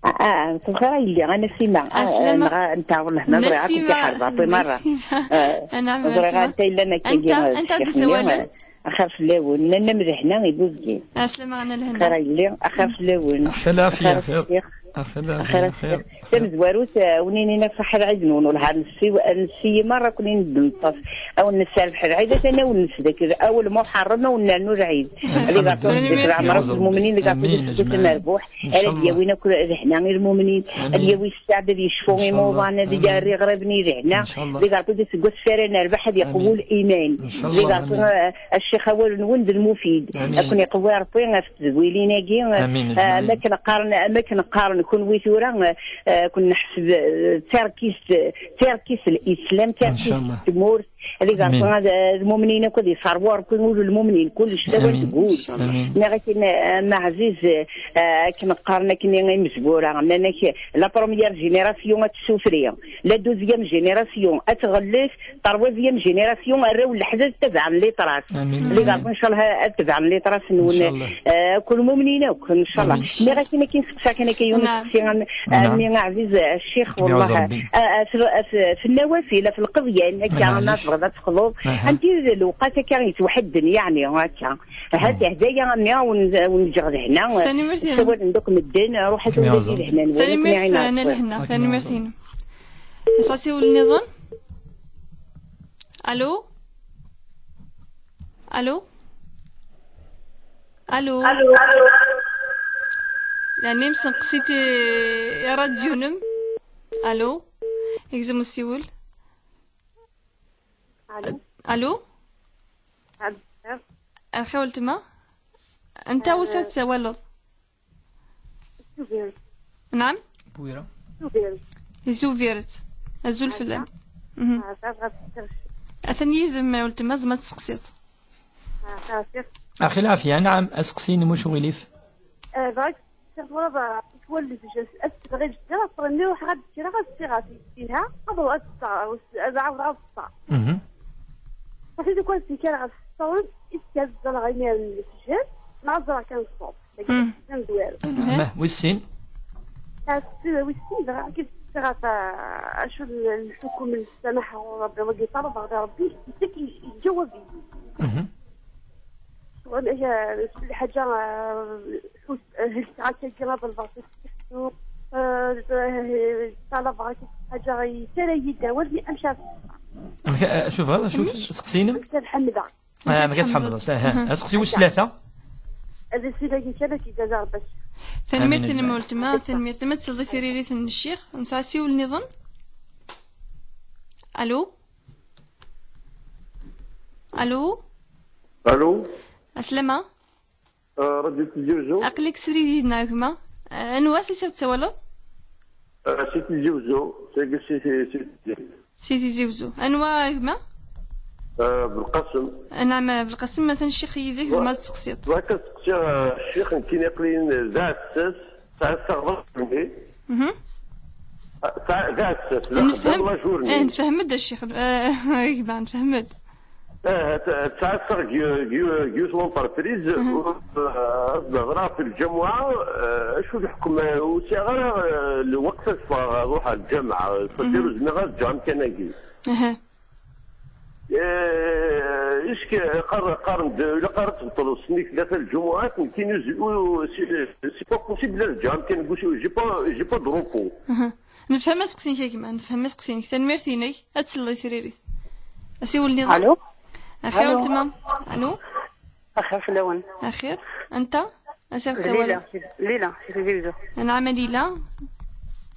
Ah, ah, s lxir a yelli, a Nasima. Ah, Aslama. Neɣ, nta, wellah, ma ẓriɣ akk Nasima, ḥerḍeɣ, ṭwi merra. Nasima. Ah, ẓriɣ anta yellan akka. Anta, anta d-isawalen? Axir fell-awen, nnan-am lehna i Buzgin. Aslama, ɣana lehna. Axir a yelli, axir fell-awen. Axir lɛafya, axir. Axir lɛafya, axir. Tamezwarut, eh, wen-inin ṣaḥḥa lɛid-nwen, wellah, nessi, nessi merra ken-in-d-neṭṭef. Awen nesserbeḥ lɛid, atan awen nesdek, awel muḥerrem, awen nernu lɛid. Di ɣerṭu, tanemmirt, leɛmer akk lmumnin, di ɣerṭu, d aseggas amerbuḥ, ara d-yawin akk lehna i lmumnin, ad yawi sseɛd, ad yecfu imuḍan, ad yerr iɣriben i lehna, di ɣerṭu, d aseggas ara nerbeḥ, ad iqwu liman. Di ɣerṭu, eh, a ccix, awal-nwen d lmufid. Ad ken-iqewwi Rebbi ɣef tedwilin-agi, eh, am akken qqaren, am akken qqaren kunwi tura, eh, eh, kun neḥseb, eh, d tarkist, d tarkist n Lislam, d tarkist n tmurt, ad iɣerqen, ad, eh, lmumnin akk ad iṣerwu Rebbi ul n lmumnin, kullec d awal deg wul. Nniɣ akken, eh, a Ɛziz, eh, akken qqaren akken imezwura, nnan-ak, la première génération ad tessufri, la deuxième génération ad tɣellet, troisième génération, arraw n leḥdad ttabaɛen litras. Di ɣerqen, ncallah, ad tebɛen litras-nwen, eh, akk lmumnin akk, ncallah. Nniɣ akken, akken seqsaɣ kan akka yiwen useqsi, a mmi aɛziz, a ccix, wellah, a, a, f-, a f-, f nnawafil, a f lqeḍyan, akka, ma tebɣiḍ ad teqḍuḍ, anti d lewqat akka yettwaḥedden, yeɛni, akka. Hat, hda-ya, a mmi, wen-, wen-ǧǧeɣ lehna, ssawalen-d akk medden, ruḥ a tura di lehna-nwen, a lehna, tanemmirt-inem. Nesɛa asiwel nniḍen? Alo? Alo? Alo? Alo? Lɛni msenqsit i, i ṛadyu-nnem. Alo? Igzem usiwel. Alo? Alo? Alo? Lxir weltma? Anta wasa tessawaleḍ? Zubiret. Naɛam? Bwira. Zubiret. Zubiret. Azul fell-am. Mhm. Atan yid-m weltma, tzemreḍ ad testeqsiḍ. Axi lɛafya, naɛam, aseqsi-inem, wacu ɣilif? Bɣiɣ ad ssiɣ tura, tikwal lezj, ad tebɣi lezj, ad ffɣen, ruḥeɣ ad kkreɣ, ad ssiɣ ɣef yessilha, ad, ad ṭṭseɣ, ad ɛawdeɣ ad ṭṭseɣ. Mhm. Safi tikwal ssikkar ɣef ṣṣawt, i tekker ẓẓaleɣ imiren lefjer, neɣ ẓẓaleɣ kan ṣṣut. Dagi d amezwaru. Anɛam, wis sin? Wis sin, dɣa, ad ssiɣ ɣef, acu n lḥukum n ssamaḥa ɣur Rebbi, wagi ṭalabeɣ di Rebbi, yettak, yeǧǧawab-iyi. Mhm. Lḥaǧa, eh, ḥus-, eh, helseɣ akkagi ad ḍelbeɣ tasfift, eh, eh, ṭalabeɣ akka ḥaǧa yettara-yi-d awal, mi amek ara. Amek, eh, acu tebɣiḍ, acu teqsi-inem? Amek ara ḥemdeɣ. Ah, amek ara tḥemdeḍ, ah, ah. Aseqsi wis tlata. Ad as-inagi kan ad k-id-azaɣ bac. Tanemmirt-inem weltma, tanemmirt-im. Ad tesleḍ i tririt n ccix, nesɛa asiwel nniḍen. Alo? Alo? Alo? Aslama? Ah, Radio Tizi Wezzu? Aql-ik srid yid-neɣ a gma. Ah, anwa s isi tessawaleḍ? Ah, si Tizi Wezzu, si, si, si, si Tizi. Si Tizi Wezzu. Anwa a gma? Ah, Belqasem. Ah, naɛam, Belqasem, atan ccix yid-k, tzemreḍ ad testeqsiḍ. Bɣiɣ ad steqsiɣ, ah, ccix, nekkini aql-i d aɛessas, sɛiɣ taɣdeṛt-nni. Mhm. Ah, sɛiɣ, d aɛessas, la xeddam la journée. Eh, nefhem-d a ccix, eh, a gma, nefhem-d. Eh, t-, tesɛa ssaɣ g-, g-, g-, yiwet l'entreprise, mhm, ur, eh, ad d-hedreɣ ɣef lǧamuɛa, eh, acu d lḥekm, eh, ur sɛiɣ ara, eh, lweqt ad ffɣeɣ ad ruḥeɣ ɣer lǧameɛ, c'est-à-dire, mhm, ur zmireɣ ad ǧǧeɣ amkan-agi. Aha. Est-ce que qqaren-d ilaq ara tbeṭṭleḍ s-nni tlata lǧumuɛat, nekkini c'est pas possible ad ǧǧeɣ amkan deg usu, j'ai pas, j'ai pas de repos. Nefhem aseqsi-inek a gma, nefhem aseqsi-inek. Tanemmirt-inek. Ad tesleḍ i tririt. Asiwel nniḍen. Alo. Axir weltma. Alo. Axir fell-awen. Axir. Anta? Asiɣ tessawaleḍ. Lila. Lila si Tizi Wezzu. Anɛam a Lila.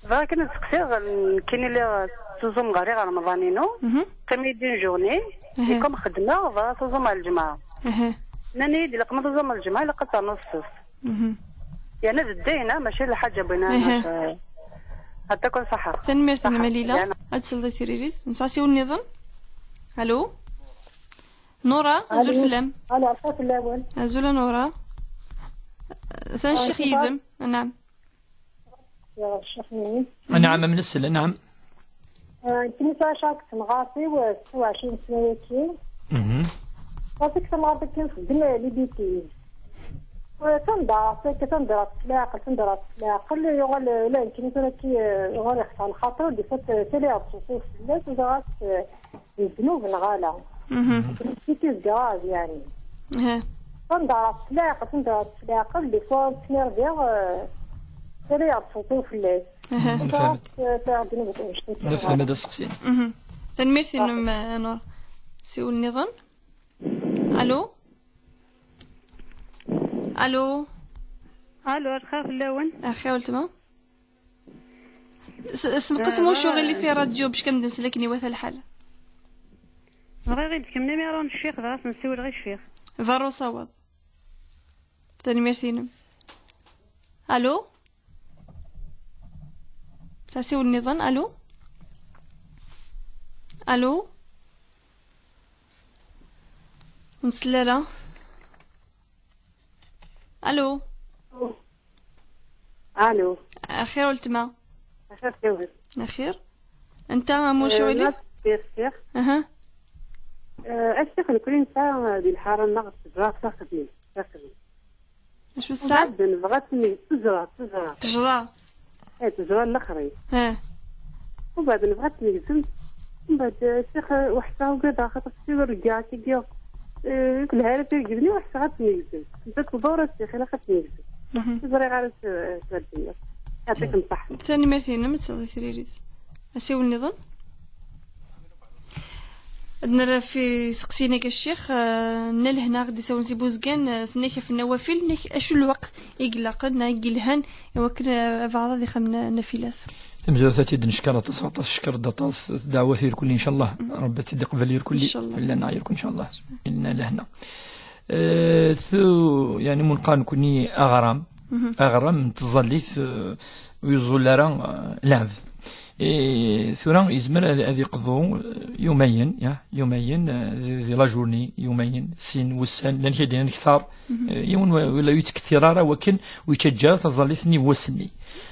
Bɣiɣ kan ad seqsiɣ, nekkini lliɣ ttuẓumeɣ ɣer Remḍan-inu. Qqim-iyi-d une journée. Et comme xeddmeɣ, bɣiɣ tuẓum ɣer lǧemɛa. Nnan-iyi-d ilaq ma tuẓum ɣer lǧemɛa ilaq ad ternuḍ sses. Yerna d ddayna, mačči d lḥaǧa bɣiɣ. Ɛṭikum ṣṣeḥḥa. Tanemmirt-nnem a Lila. Ad tesleḍ i tririt. Nesɛa asiwel nniḍen. Alo. Nora, azul fell-am. Alo, aṣṣa fell-awen. Azul a Nora. Atan ccix yid-m. Anɛam. Ccix-nni. Anɛam, am nesel, anɛam. Nekkini sɛiɣ cak temɣart-iw, setta u ɛecrin sna-yaki. Ɣas-ik temɣart-agi txeddem les bêtises. Tanḍerrt akka, tanḍerrt s leɛqel, tanḍerrt s leɛqel, yuɣal ula d nekkini tura akka, yuɣal ixṣer lxaṭer, des fois tali ɣer tṣuṣu fell-as, uẓaɣ-as d ddnub neɣ ala. C'est grave, yeɛni. Tanḍerrt s leɛqel, tanḍerrt s leɛqel, des fois ttnerviɣ, tali ɣer tṣuṣu fell-as. Nefhem. Nefhem-d aseqsi. Tanemmirt-inem, a Nora. Siwel nniḍen. Alo? Alo? Alo, lxir fell-awen. Axir weltma. S-, senqes ma ur cuɣil fi radyu bac kan d-nsel akken iwata lḥal. Bɣiɣ i d-kem imir n ccix, bɣiɣ ad sen-siwleɣ i ccix. Berru sawaḍ. Tanemmirt-inem. Alo? Tasiwel nniḍen. Alo? Alo? Ur nsell ara. Alo? Alo. Axir weltma? Axir ttawil. Axir. Anta amucu ilif? Axir. Aha. Ass-a nekkni nesɛa di lḥara-nneɣ ttejra taxedmit. Acu tesɛa? Mbeɛd nebɣa ad tneg ttejra, ttejra. Ttejra. Eh, ttejra n lexrif. Eh. Mbeɛd nebɣa ad tnegzem. Mbeɛd, eh, ccix, eh, weḥseɣ ugadeɣ xaṭer ssiwer rggiɣ akka giɣ. Eh, telha ara tirgedni weḥseɣ ad tnegzem. Nta tḍur a ccix, ilaq ad tnegzem. Ur ẓriɣ ara s-, s-, s-, ad d-nniɣ. Yɛṭikem ṣṣeḥḥa. Tanemmirt-inem, ad tesɛuḍ i tririt. Asiwel nniḍen? Ad nerr ɣef iseqsiyen-agi a ccix, eh, Nna Lehna ɣ-d-isawlen si Buzgan, eh, tenna-k ɣef Nna Wafil, tenna-k acu lweqt i ilaqen, neɣ i yelhan, i wakken, eh, abeɛḍ ad ixdem na-, nafilat. Tamezwarut ad tt-id-neckeṛ aṭas, aṭas, ckeṛ-d aṭas, ddeɛwat irkelli, ncallah. Ṛebbi ad tt-id-iqbel irkelli, fell-aneɣ irkelli, ncallah. Nna Lehna. Eh, tu-, yeɛni, mu neqqar nekkni aɣram, aɣram n tẓallit, eh, ur yeẓẓul ara, eh, lɛebd. Eh, tura yezmer ad, ad yeqḍu, eh, yumayen, ya, yumayen, eh, di, di la journée, yumayen, sin wussan, llan kra d-yennan kter, eh, yiwen wa-, wala ur yettkettir ara wakken ur yettaǧǧa ara taẓallit-nni n wass-nni.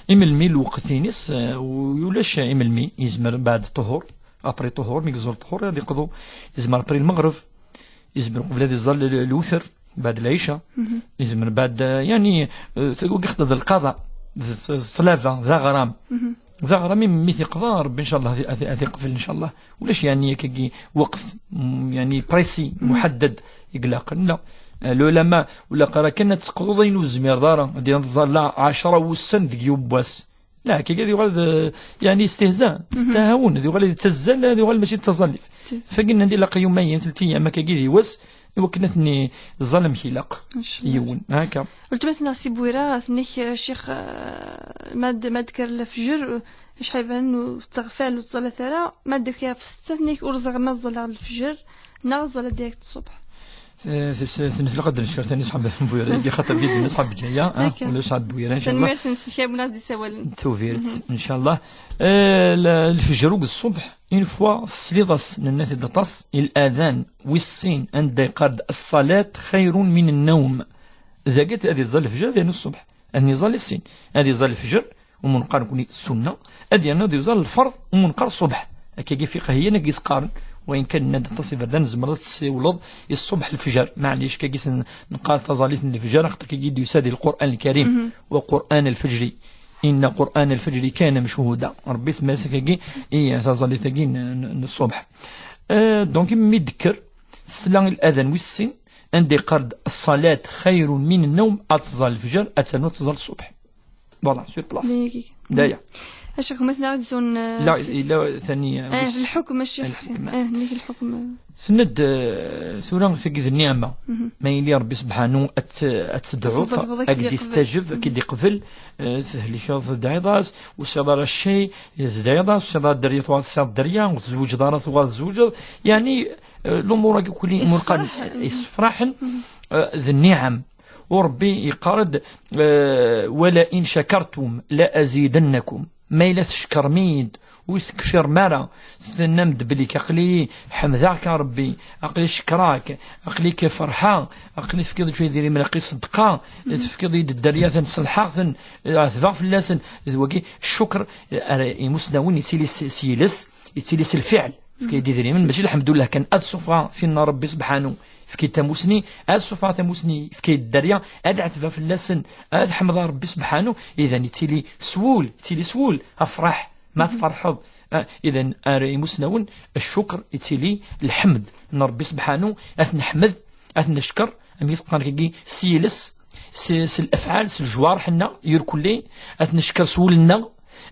Imelmi lweqt-ines, eh, u-, ulac imelmi, yezmer baɛd ṭṭuhur, après ṭṭuhur, mi yeẓẓul ṭṭuhur, ad yeqḍu, yezmer après lmeɣreb, yezmer qbel ad iẓẓal l-, lewter, baɛd lɛica, yezmer baɛd, eh, yeɛni, eh, wagi xeṭṭa d lqaḍa, d, d ṭṭlaba, d aɣram. D aɣram i mi t-iqḍa, Ṛebbi, ncallah, ad, ad, ad iqbel, ncallah. Ulac, yeɛni, akkagi weqt, mm, yeɛni, précis, muḥaddad, i ilaqen, la. Eh, lulama, ula qqar akken ad teqḍuḍ ayen ur tezmireḍ ara, ad d-tẓalleḍ ɛecra wussan deg yiwen wass. La, kagi ad yuɣal d, yeɛni, istihza, ttahawun, ad yuɣal d tazzal, ad yuɣal mačči d taẓallit. Fagi nnan ilaq yumayen, telt ayyam, akkagi di wass, i wakken ad ten-iẓẓal amek ilaq. Yiwen, haka. Weltma-tneɣ si Bwira, tenna-k, eh, ccix, eh, ma d-, ma d-kker lefjer, eh, acḥal ibanen ur tettɣfal, ur teẓẓallat ara, ma d-kker ɣef setta, tenna-k ur ẓriɣ ma ẓẓaleɣ lefjer, neɣ ẓẓaleɣ direct ṣṣbeḥ. Eh, s-, s-, s-, nefleq ad d-neckeṛ tani ṣṣḥab n Bwira, igi xaṭer d yid-neɣ ṣṣḥab Bǧaya, ah, wala ṣṣḥab Bwira, ncallah. Tanemmirt-nsen kra n win i ɣ-d-isawalen. Tubirt, ncallah. Eh, l-, lefjer uqbel ṣṣbeḥ, une fois tesliḍ-as, nenna-t-id aṭas, i l'adan wis sin, anda yeqqar-d: الصلاة خير من النوم. Dagi ad iẓẓal lefjer, ad yernu ṣṣbeḥ. Ad iẓẓal i sin. Ad iẓẓal lefjer, umu neqqar nekkni ssunna, ad yernu ad iẓẓal lferḍ, umu neqqar ṣṣbeḥ. Akkagi fiqhiyan agi s-qqaren, wayen kan nnan-d aṭas iberdan, tzemreḍ ad tessiwleḍ i ṣṣbeḥ lefjer. Maɛlic, akkagi s-, neqqar taẓallit n lefjer, axaṭer akkagi d-yusa di Lqur'an Lkarim, وقرآن الفجر إن قرآن الفجر كان مشهودا. Ṛebbi isemma-yas akkagi i taẓallit-agi n, n, n ṣṣbeḥ. Euh, donc mi d-tekker, tesla i ladan wis sin, anda yeqqar-d: "Ṣṣalat xayrun min nnawm", ad tẓall lefjer, ad ternu ad tẓall ṣṣubḥ. Voilà, sur place. Daya. Acu, ma tella ad zun, eh, la, si- la, tani, eh, wis- lḥukm, a Ccix. Lḥukm. Eh, nnig lḥukm. Tenna-d, eh, tura tagi d nniɛma. Ma yili Rebbi sebḥanu ad t-, ad tedɛuḍ, ad k-d-istajeb, ad k-d-iqbel, eh, tehlikeḍ, tedɛiḍ-as, ur tesɛiḍ ara cci, tedɛiḍ-as, ur tesɛiḍ ara dderya, tuɣal tesɛiḍ dderya, ur tezwiǧeḍ ara, tuɣal tzewǧeḍ. Yeɛni, eh, lumuṛ-agi kulli, yessefraḥen, eh, d nniɛam. U Ṛebbi yeqqar-d, eh, "Wala in shakartum la azidannakum." Ma yella tcekkrem-iyi-d, ur tekfirem ara, tennam-d belli aql-i ḥemdeɣ-k a Ṛebbi, aql-i cekkreɣ-k, aql-i ferḥeɣ, aql-i tefkiḍ-d cwiya idrimen, aql-i ṣeddqeɣ, tefkiḍ-iyi-d dderya, ten ṣelḥeɣ-ten, ɛetbeɣ fell-asen, d wagi ccukr, eh, ara imusnawen yettili s, s yiles, yettili s lfiɛl. Efk-iyi-d idrimen, mačči lḥemdullah kan, ad suffɣeɣ, tinna Ṛebbi sebḥanu. Efk-iyi-d tamusni, ad suffɣeɣ tamusni. Efk-iyi-d dderya, ad ɛetbeɣ fell-asen, ad ḥemdeɣ Ṛebbi sebḥanu. Idan, yettili s wul, yettili s wul, afraḥ, ma tferḥeḍ. Ah, idan, ar imusnawen, ccukr yettili lḥemd n Ṛebbi sebḥanu, ad t-neḥmed, ad t-neckeṛ, am i teqqar dagi, s yiles, s, s lefɛal, s lejwareḥ-nneɣ, irkelli, ad t-neckeṛ s wul-nneɣ,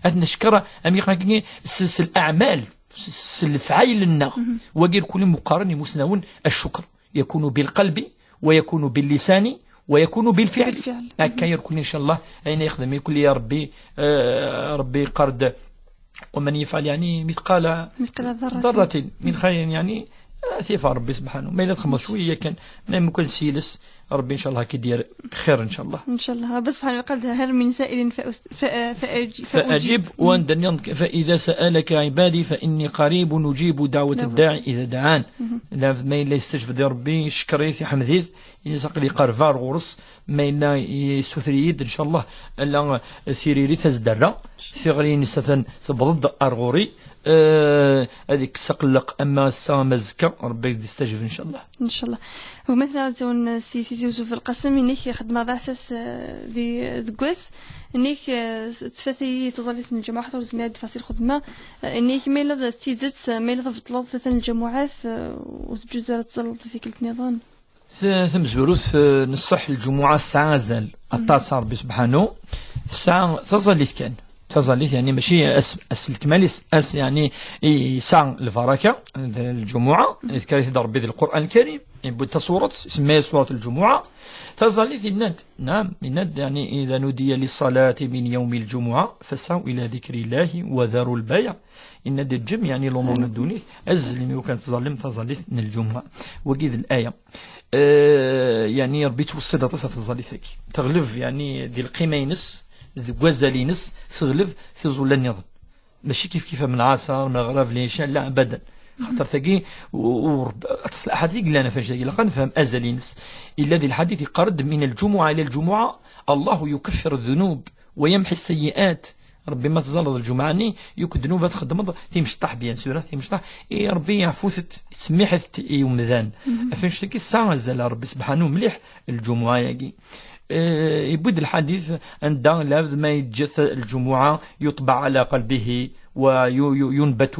ad t-neckeṛ, am i teqqar dagi, s, s leɛmal, s, s lefɛayel-nneɣ. Wagi irkelli meqqaren imusnawen, ccukr. يكون بالقلب، ويكون باللسان، ويكون بالفعل. بالفعل. Akka irkelli, ncallah, ayen yexdem irkelli, ya Ṛebbi, eh, Ṛebbi yeqqar-d: "ومن يفعل، يعني، مثقال، مثقال ذرة، ذرة من خير، يعني، eh, ad t-yaf Ṛebbi sebḥanu." Ma yella txedmeḍ cwiya kan, ma yemmukan s yiles, Ṛebbi, ncallah, ad k-id-yerr xir, ncallah. Ncallah. Ṛebbi sebḥanu yeqqar-d: "هل من سائل فأس-، ف-، فأج-، فأجيب." فأجيب. وأن دنيا، "فإذا سألك عبادي فإني قريب نجيب دعوة الداعي إذا دعان." La, ma yella yestajeb-d Ṛebbi, icekkeṛ-it, iḥmed-it, ini-as aql-i qerbeɣ ar ɣur-s, ma yella yessuter-iyi-d, ncallah, ala tiririt ad s-d-rreɣ, tiɣri-ines atan tewweḍ-d ar ɣur-i, eh, ad ikkes aqelleq ama ass-a ama azekka, Ṛebbi ad d-istajeb, ncallah. Ncallah. Gma-tneɣ ad d-tawen si Tizi Uzzu Belqasem, inek xedmeɣ d aɛessas, eh, di, deg wass, inek, eh, tfat-iyi tẓallit n lǧemɛa, ur zmireɣ ad d-ffɣeɣ si lxedma, eh, inek ma yella d tidet, eh, ma yella tbeṭleḍ tlata n lǧamuɛat, eh, ur teǧǧuẓ ara ad tẓalleḍ di tikkelt nniḍen. T-, tamezwarut, eh, n ṣṣeḥ, lǧumuɛa tesɛa azal aṭas, Ṛebbi sebḥanu, tesɛa taẓallit kan. Taẓallit, yeɛni, mačči ass, ass n lekmal-is, ass, yeɛni, i-, yesɛa lbaraka, d lǧumuɛa, yeḍker-it-id Ṛebbi di Lqur'an Lkarim, yewwi-d tasuṛat, isemma-yas suṛat lǧumuɛa. Taẓallit, yenna-d, naɛam, yenna-d, yeɛni, "إذا نودي للصلاة من يوم الجمعة فاسعوا إلى ذكر الله وذروا البيع." Yenna-d, ǧǧem, yeɛni, lumuṛ n ddunit, azzlem i wakken ad tẓallem taẓallit n lǧumuɛa. Wagi d laya. Eh, yeɛni, Ṛebbi yettweṣṣi-d aṭas ɣef tẓallit-agi. Teɣleb, yeɛni, di lqima-ines, deg wazal-ines, teɣleb tiẓulla nniḍen. Mačči kif kif am lɛaṣer, am lmeɣreb, lɛica, la, abadan. Xaṭer tagi, u-, u-, Ṛebbi, aṭas n lḥadit i yellan ɣef wannect-agi, ilaq ad nefhem azal-ines. Yella di lḥadit yeqqar-d: "من الجمعة إلى الجمعة الله يكفر الذنوب ويمحي السيئات." Ṛebbi, ma tẓalleḍ lǧemɛa-nni, yakk ddnub ad txeddmeḍ, timecṭaḥ, bien sûr, timecṭaḥ, i Ṛebbi yeɛfu-t, yettsemmiḥ-it i umdan. Ɣef wannect-agi tesɛa azal ar Ṛebbi sebḥanu mliḥ lǧumuɛa-agi. Eh, yewwi-d lḥadit anda lɛebd ma yeǧǧa lǧumuɛa يطبع على قلبه وينبت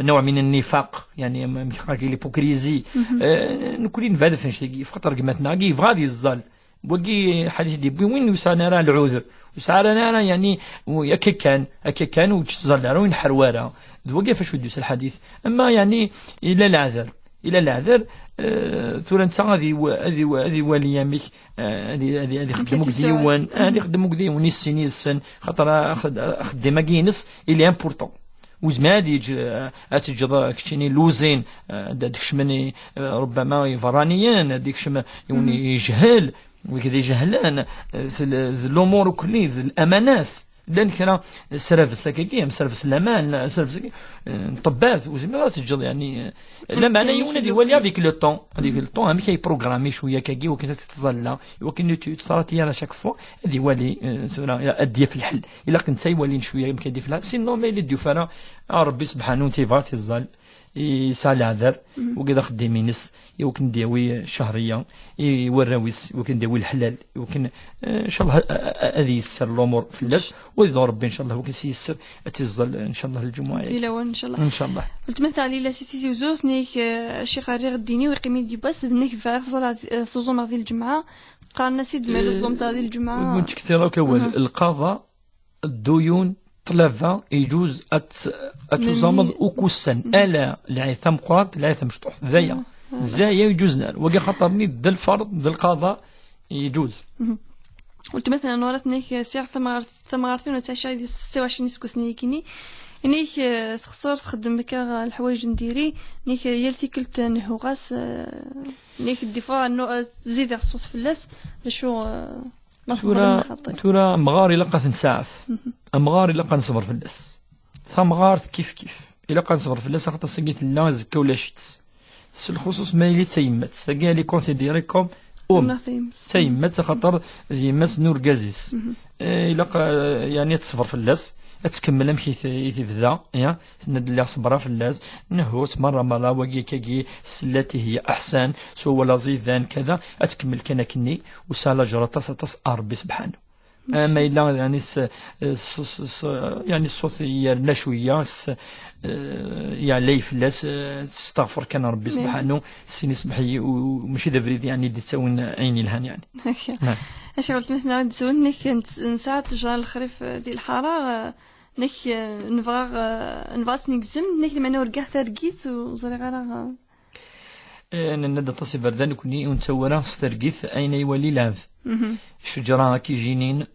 نوع من النفاق، يعني, amek i qqaren, l'hypocrisie. Eh, nekkni nebɛed ɣef wannect-agi, xaṭer gma-tneɣ-agi yebɣa ad yeẓẓal. Wagi ḥadit i d-yewwi win ur yesɛan ara lɛuder, ur yesɛi ara, ara, yeɛni, u-, akka kan, akka kan, ur yettẓalla ara, ur yenḥerwa ara. D wagi ɣef wacu i d-yusa lḥadit. Ama, yeɛni, ila leɛder, ila leɛder, eh, tura netta ad iw-, ad iw-, ad iwali amek, eh, ad i-, ad i-, ad ixeddem akked yiwen, ad ixeddem akked yiwen, issin yid-sen, xaṭer ax-, axeddim-agi-ines, il est important. Ur yezmir ad yeǧǧ, eh, ad teǧǧeḍ, eh, keččini luzin, eh, ad, ad kecmen i, eh, ربما iberraniyen, ad ikcem yiwen yejhel, wigi d ijehlen, eh, s l-, d lumuṛ ukkelli, d lamanat. Llan kra srabes akkagi, am srabes n laman, srabes akkagi, eh, n ṭṭebbat, ur tezmireḍ ad teǧǧeḍ, yeɛni, eh, lameɛna yiwen ad iwali avec le temps, avec le temps, amek ay programmi cwiya akkagi, iwakken ad tettẓalla, iwakken ur tettẓalla ara chaque fois, ad iwali, eh, tura, ad d-yaf lḥel. Ilaq netta iwalin cwiya amek ad d-yaf lḥel. Sinon, ma yella d-yufa ara, ah, Ṛebbi sebḥanu, yebɣa ad t-iẓẓal. yesɛa leɛder, wagi d axeddim-ines, i wakken d-yawi cahriya i warraw-is, i wakken d-yawi leḥlal, i wakken, eh, ncallah, a- a- ad yesser lumuṛ fell-as, u ad yedɛu Rebbi ncallah wakken s-yesser ad tt-iẓẓel ncallah lǧemɛa-agi. Di lawan ncallah. Ncallah. Weltma Taɛlila si Tizi Uzzu, tenna-ak, eh, ccix rriɣ ddin-iw, iqqim-iyi-d yiwwas, d nekk bɣiɣ teẓra, eh, tuẓumeɣ di lǧemɛa. Qqaren-as-id ma yella tuẓumeḍ di lǧemɛa. Ur ttkettreɣ akk awal. Lqaḍa, dduyun, ṭṭlaba, iǧuz ad t- ad tuẓameḍ ukkusen, ala lɛid tameqqrant, lɛid tamecṭuḥt. D aya. D aya iǧuzen. Wagi xaṭer-nni d lferḍ, d lqaḍa, iǧuz. Weltma Nura tenna-ak, sɛiɣ tamɣart, tamɣart-inu ttɛiceɣ yid-s setta u ɛecrin iseggasen-agi-nni. Ini-ak, eh, texṣer txeddem akka leḥwayeǧ n diri. Ini-ak, eh, yal tikkelt, eh, nehhuɣ-as, eh, ini-ak, des fois, no-, eh, zideɣ ṣṣut fell-as. D acu, eh, ma tebɣiḍ, tura, ma xaṭi. Tura amɣar ilaq ad t-nsaɛef. Amɣar ilaq ad neṣber fell-as. Tamɣart kif kif. Ilaq ad neṣber fell-as, axaṭer ass-agi tella, azekka ulac-itt. S lxuṣuṣ ma yili d tayemmat. Tagi, elle est considérée comme um. Neɣ tayemmat. D tayemmat, axaṭer d yemma-s n urgaz-is. Eh, ilaq, eh, yeɛni ad teṣber fell-as, ad tkemmel amek i t- i t-ibda, ya, tenna-d lliɣ ṣebreɣ fell-as, nehhu-tt merra merra, wagi akkagi, s llati hiya aḥsan, s wawal aẓidan, kada, ad tkemmel kan akkenni, u tesɛa laǧer aṭas aṭas ar Rebbi sebḥanu. Ama yella, yeɛni, s- s- s- s- yeɛni ṣṣut yerna cwiya, s- eh, yeɛlay fell-as, eh, testeɣfer kan Rebbi sebḥanu, sin isemmeḥ-iyi, u- u mačči d abrid, yeɛni, d-ittawin ayen yelhan, yeɛni. Acu weltma-tneɣ i d-teswen, nek nesɛa ttejra n lexrif, eh, di lḥara, eh, nek, eh, nebɣa, eh, nebɣa ad tt-negzem, nek lemɛna urgaɣ targit, ur ẓriɣ ara, eh. Eh, nenna-d aṭas iberdan nekni ur nettawi ara s targit ayen ay iwali lɛebd. Ccejra akka ijinin,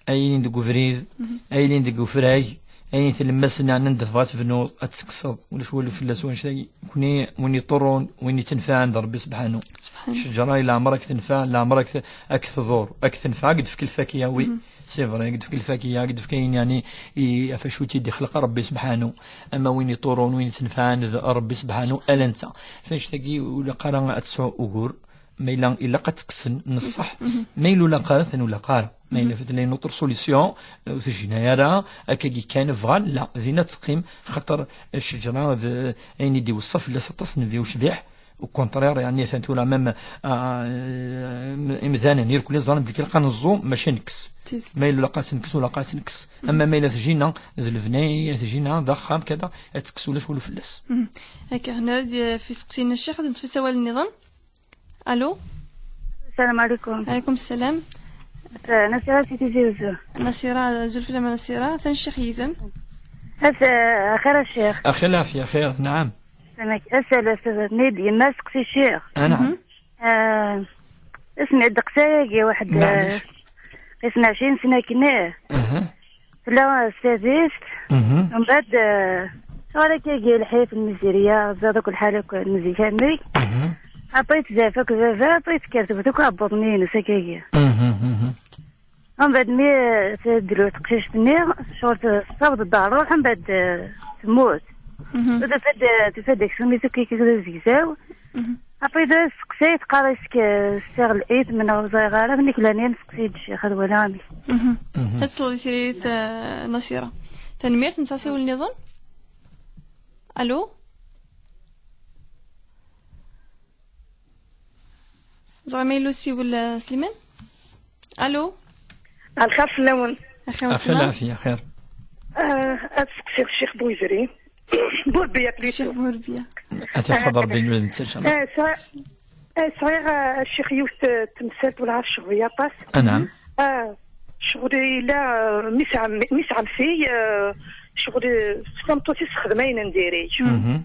ay ilin deg ubrid, ay ilin deg ufrag, ay ilin tlemmast-nni, ɛnan-d tebɣa tebnu, ad tekkseḍ, ulac walu fell-as wanect-agi. Nekni win iṭurrun, win ittenfaɛen d Rebbi sebḥanu. Ccejra i leɛmer ad k-tenfeɛ, leɛmer ad k-, ad k-tḍur, ad k-tenfeɛ, ad k-d-tefk lfakiya, wi. C'est vrai, ad k-d-tefk lfakiya, ad k-d-tefk ayen, yeɛni, i, ɣef acu i tt-id-ixleq Rebbi sebḥanu. Ama win iṭurrun, win ittenfaɛen d Rebbi sebḥanu, ala netta. F annect-agi ur ilaq ara ad tesɛu ugur. Ma yella ilaq ad tt-kksen, n ṣṣeḥ. Ma yella ur ilaq ara, ten ur ilaq ara. Ma yella fat-, la une autre solution, eh, ur tejjin ara, akkagi kan bɣan, la, din ad teqqim, xaṭer ccejra d ayen i d-iweṣṣa fell-as aṭas n nnbi ucbiḥ. Au contraire, yeɛni, atan tura même, ah, imdanen irkelli ẓran belli ilaq ad neẓẓu, mačči ad nekkes. Ma yella ilaq ad tt-nekkes, ur ilaq ad tt-nekkes. Ama ma yella tjina d lebni, tjina d axxam, kada, ad tekkes, ulac walu fell-as. Akka, nerra-d, eh, f iseqsiyen n ccix, ad neṭṭef asawal nniḍen. Allô? السلام عليكم. عليكم السلام. آه، نصيرة سي تيزي وزو. نصيرة، أزول فلام نصيرة، ثاني الشيخ يثم. أس-، آه، خير الشيخ. أخي العافية، خير، نعم. سمك، أسأل أستاذ ميدي، ما سقسي الشيخ. آه، نعم. آه، اسمع، دقسايا واحد، آه، معليش. قسنا عشرين سنة كناه. أها. Tella s tadist. Mhm. Mbeɛd, eh, ɣer akka gi lḥif n miziriya, ẓiḍ akk lḥal akk n zik-nni. Mhm. Aṭayt zaf akk baba, aṭayt kert beduk ɛebbuḍ-nni-ines akkagi. Mhm, mhm. Mbeɛd mi, eh, tedlu teqcict-nni, ccɣel t-, tessaweḍ-d ɣer ṛṛuḥ, mbeɛd, eh, temmut. Mhm. Tufa-d, eh, tufa-d aksum-is akk ikk d azegzaw. Mhm. Après, da tseqsayt, teqqar-as-k, eh, sɛiɣ lḥif, ma neɣ ur ẓriɣ ara, nekk lɛni ad nseqsi-d ccix, ad waliɣ amek. Mhm. Mhm. Ad tesleḍ i tririt, eh, Nasira. Tanemmirt, nesɛa asiwel nniḍen. Allô? Ẓriɣ ma yella usiwel, eh, Sliman? Allô? Lxir fell-awen. Axir, axir weltma. Lɛafiya, axir. Ah, ad seqsiɣ Ccix Buizri. Burbia, plutôt. Ccix Burbia. Ad t-iḥfeḍ Rebbi, netta, inchallah. Ah, sɛiɣ, ah, sɛiɣ, ah, Ccix, yiwet, ah, temsalt, ur ɛad cɣel aṭas. Ah, naɛam. Ah, ccɣel yella, ah, mi sɛam-, mi sɛamti, ah, ccɣel, ah, s tameṭṭut-is texdem ayen n diri. Mhm.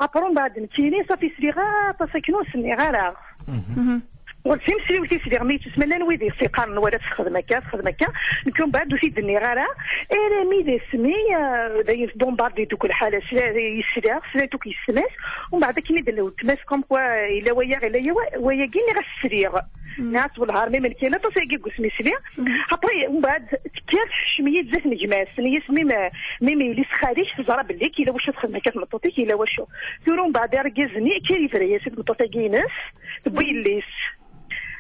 Après, mbeɛd nekkini, ṣafi sliɣ aṭas akken ur s-nniɣ ara. Mhm. Ɣur timesliwt i sliɣ mi yettusma llan wid i s-iqqaren wala texdem akka, texdem akka. Nekk mbeɛd ur t-id-nniɣ ara. Armi d asmi, eh, d ayen tbumbardi deg lḥal, sla-, yesliɣ, slant akk yessetma-s. Mbeɛd akken i d-lewtma-s, comme quoi, yella waya, yella yawa-, wayagi, nniɣ-as sliɣ. Mm. Nniɣ-as wellah, armi ma nekkini aṭas agi deg usmi sliɣ. Mhm. Après, mbeɛd tekker tekcem-iyi-d zdat n gma-s, tenna-yas, mi ma, mi ma yili s xali-k, teẓra belli yella wacu txedem akka tmeṭṭut-ik, yella wacu. Tura mbeɛd argaz-nni akka yebra-yas i tmeṭṭut-agi-ines, tewwi yelli-s.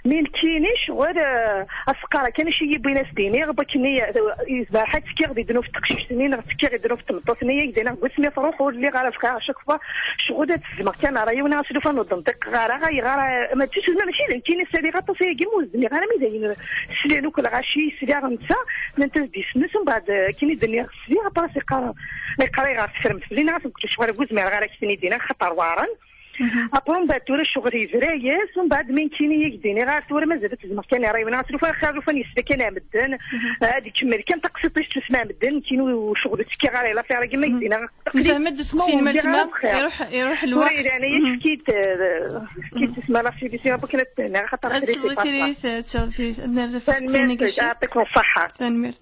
Mi nekkini ccɣel, eh, asqar kan acu i yi-wwin ad s-d-iniɣ, wakken i, eh, yezmer ḥa ttekkiɣ di ddnub n teqcict-nni neɣ ttekkiɣ di ddnub n tmeṭṭut-nni, yak d-iniɣ deg wasmi i truḥ ur lliɣ ara bɣiɣ à chaque fois ccɣel ad t-zzmeɣ kan ara yiwen ɣas lufa ur d-nṭiqeɣ ara, ayɣer, eh, mačči s-, mačči d nekkini saliɣ aṭas ayagi, ma ur zmireɣ ara mi d ayen slan akk lɣaci, sliɣ netta, nnan-t-as-d yes-nnes, mbeɛd, eh, akken i d-nniɣ sliɣ, après iqqar, iqqar ayɣer teffremt fell-i, nniɣ-as mkul ccɣel ur zmireɣ ara ad k-ten-id-iniɣ, xaṭer weɛren. Après, mbeɛd tura ccɣel yebra-yas, mbeɛd mi nekkini i ak-d-iniɣ ar tura mazal ad tezmeɣ kan ara yiwen, ɣas lufa xir, lufa yesla kan ar medden, ad ikemmel kan taqsiṭ-is tusma medden, nekkini ur ccɣel ur ttekkiɣ ara i l'affaire-agi ma ak-d-iniɣ. Nefhem-d asteqsi-nnem a weltma, iruḥ, iruḥ lweqt. Tura iran-iyi, efk-it, eh, efk-it tusma la solution, akken ad tenna, xaṭer ad tesleḍ i tiririt, ad tesleḍ i tiririt, ad nerr ɣef usteqsi-nni. Tanemmirt, yɛṭikum ṣṣeḥḥa. Tanemmirt.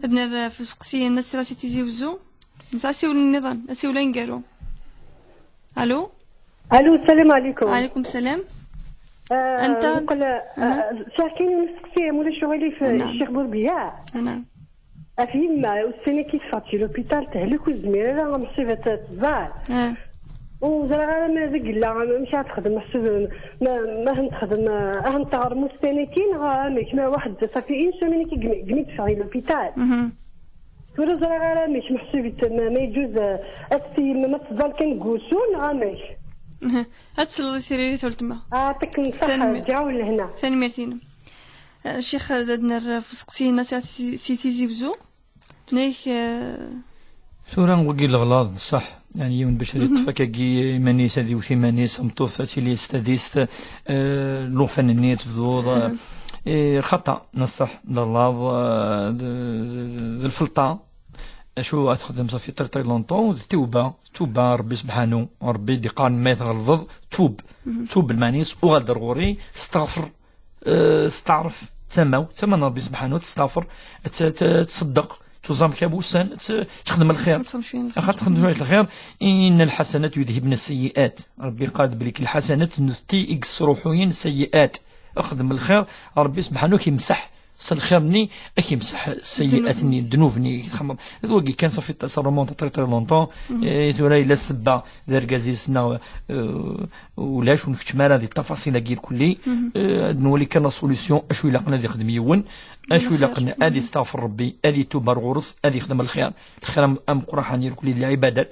Ad nerr ɣef usteqsi-nni n Sira Si Tizi Wezzu. Nesɛa asiwel nniḍen, asiwel aneggaru. Allo? Allo, السلام عليكم. وعليكم السلام. آه، أنت؟ نقول، آه، أها. ساعة كاين نسقسي مولا شغلي في نعم. الشيخ بوربيع. نعم. أفهم، أستنى كي تفاتي لوبيتال تهلك والزميرة راه مصيبة تزار. آه. وزرا غير ما ذق لا، مش هتخدم محسوب، ما، ما هنتخدم، آه، هنتغر مستنى كي نغامك، ما واحد صافي إن سومين كي قمي، قمي تفعي لوبيتال. مهم. Tura ẓriɣ ara amek meḥsub yettama, ma yeǧǧuz, eh, ad t-yemmem ad tẓal kan deg wusu neɣ amek? Aha. Ad tesleḍ i tiririt n weltma. Ɛṭikem ṣṣeḥḥa, Tanemmirt. Rǧiɣ u lehna. Tanemmirt-inem. Eh, Ccix, ad, ad nerr ɣef useqsi-nni si, si Tizi Wezzu. Nek, eh, Tura wagi leɣlaḍ, ṣṣeḥ. Yeɛni yiwen bac ad yeṭṭef akkagi iman-is, ad iwet iman-is, tameṭṭut ad tili s tadist, eh, llufan-nni ad tebduḍ, eh, xaṭa, neṣṣeḥ, d allaḍ, eh, d, d, d, d lfelṭa. Acu ad txedem, ça fait très, très longtemps, d tuba, tuba, Rebbi sebḥanu, Rebbi d-iqqaren ma tɣelḍeḍ, tub. Tub, lmeɛna-is, uɣal-d ar ɣur-i, steɣfer, eh, steɛref, d tama-w, d tama n Rebbi sebḥanu, testeɣfer, ad t-, ad t-, ad tṣeddeq, tuẓam kra n wussan, ad t-, ad texdem lxir. Ad texdem cwiya n lxir. Axaṭer texdem cwiya n lxir, إن الحسنات يذهبن السيئات. Rebbi yeqqar-d belli lḥasanat nutenti i yesruḥuyen sayyi'at. Xdem lxir, Rebbi sebḥanu ad k-imseḥ s lxir-nni, ad k-imseḥ sayyi'at-nni, ddnub-nni i txedmeḍ. D wagi kan, ça fait, ça remonte très, très longtemps. Eh, tura yella ssebba d argaz-is neɣ, eh, ulac, ur nkeččem ara di ttafaṣil-agi irkelli. Eh, ad nwali kan la solution, acu ilaqen ad ixdem yiwen, acu ilaqen ad isteɣfer Rebbi, ad itub ar ɣur-s, ad ixdem lxir. Lxir am-, ameqqran irkelli d lɛibadat,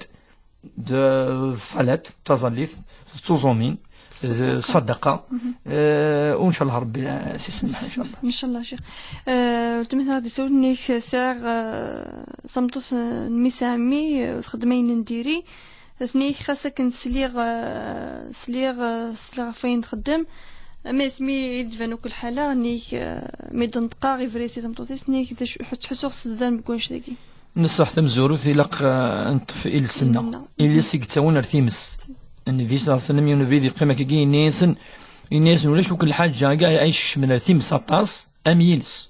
d, d ṣṣalat, d taẓallit, d tuẓumin, d ṣṣadaqa. Eh, u ncallah Rebbi, eh, s isemmeḥ, ncallah. Ncallah, Ccix. Eh, weltma-tneɣ ad d-isawel, nnig sɛiɣ, eh, tameṭṭut, eh, n mmi-s n ɛemmi, eh, txeddem ayen n diri. Nnig xas akken sliɣ, eh, sliɣ, eh, sliɣ ɣef wayen txeddem. Am asmi i d-tban akk lḥala, nnig, eh, mi d-neṭqeɣ, yebra-yas i tmeṭṭut-is, nnig d acu, ḥutt-, ḥussuɣ s ddam deg wannect-agi. Neṣṣeḥ tamezwarut ilaq, eh, ad neṭṭef iles-nneɣ. Iles i yettawin ar times. Nnbi ṣalla Llahu ɛalayhi wa sallam, yiwen ubrid yeqqim akkagi, yenna-yasen, yenna-yasen, ulac akk lḥaǧa akka ay iskecmen ar times aṭas am yiles.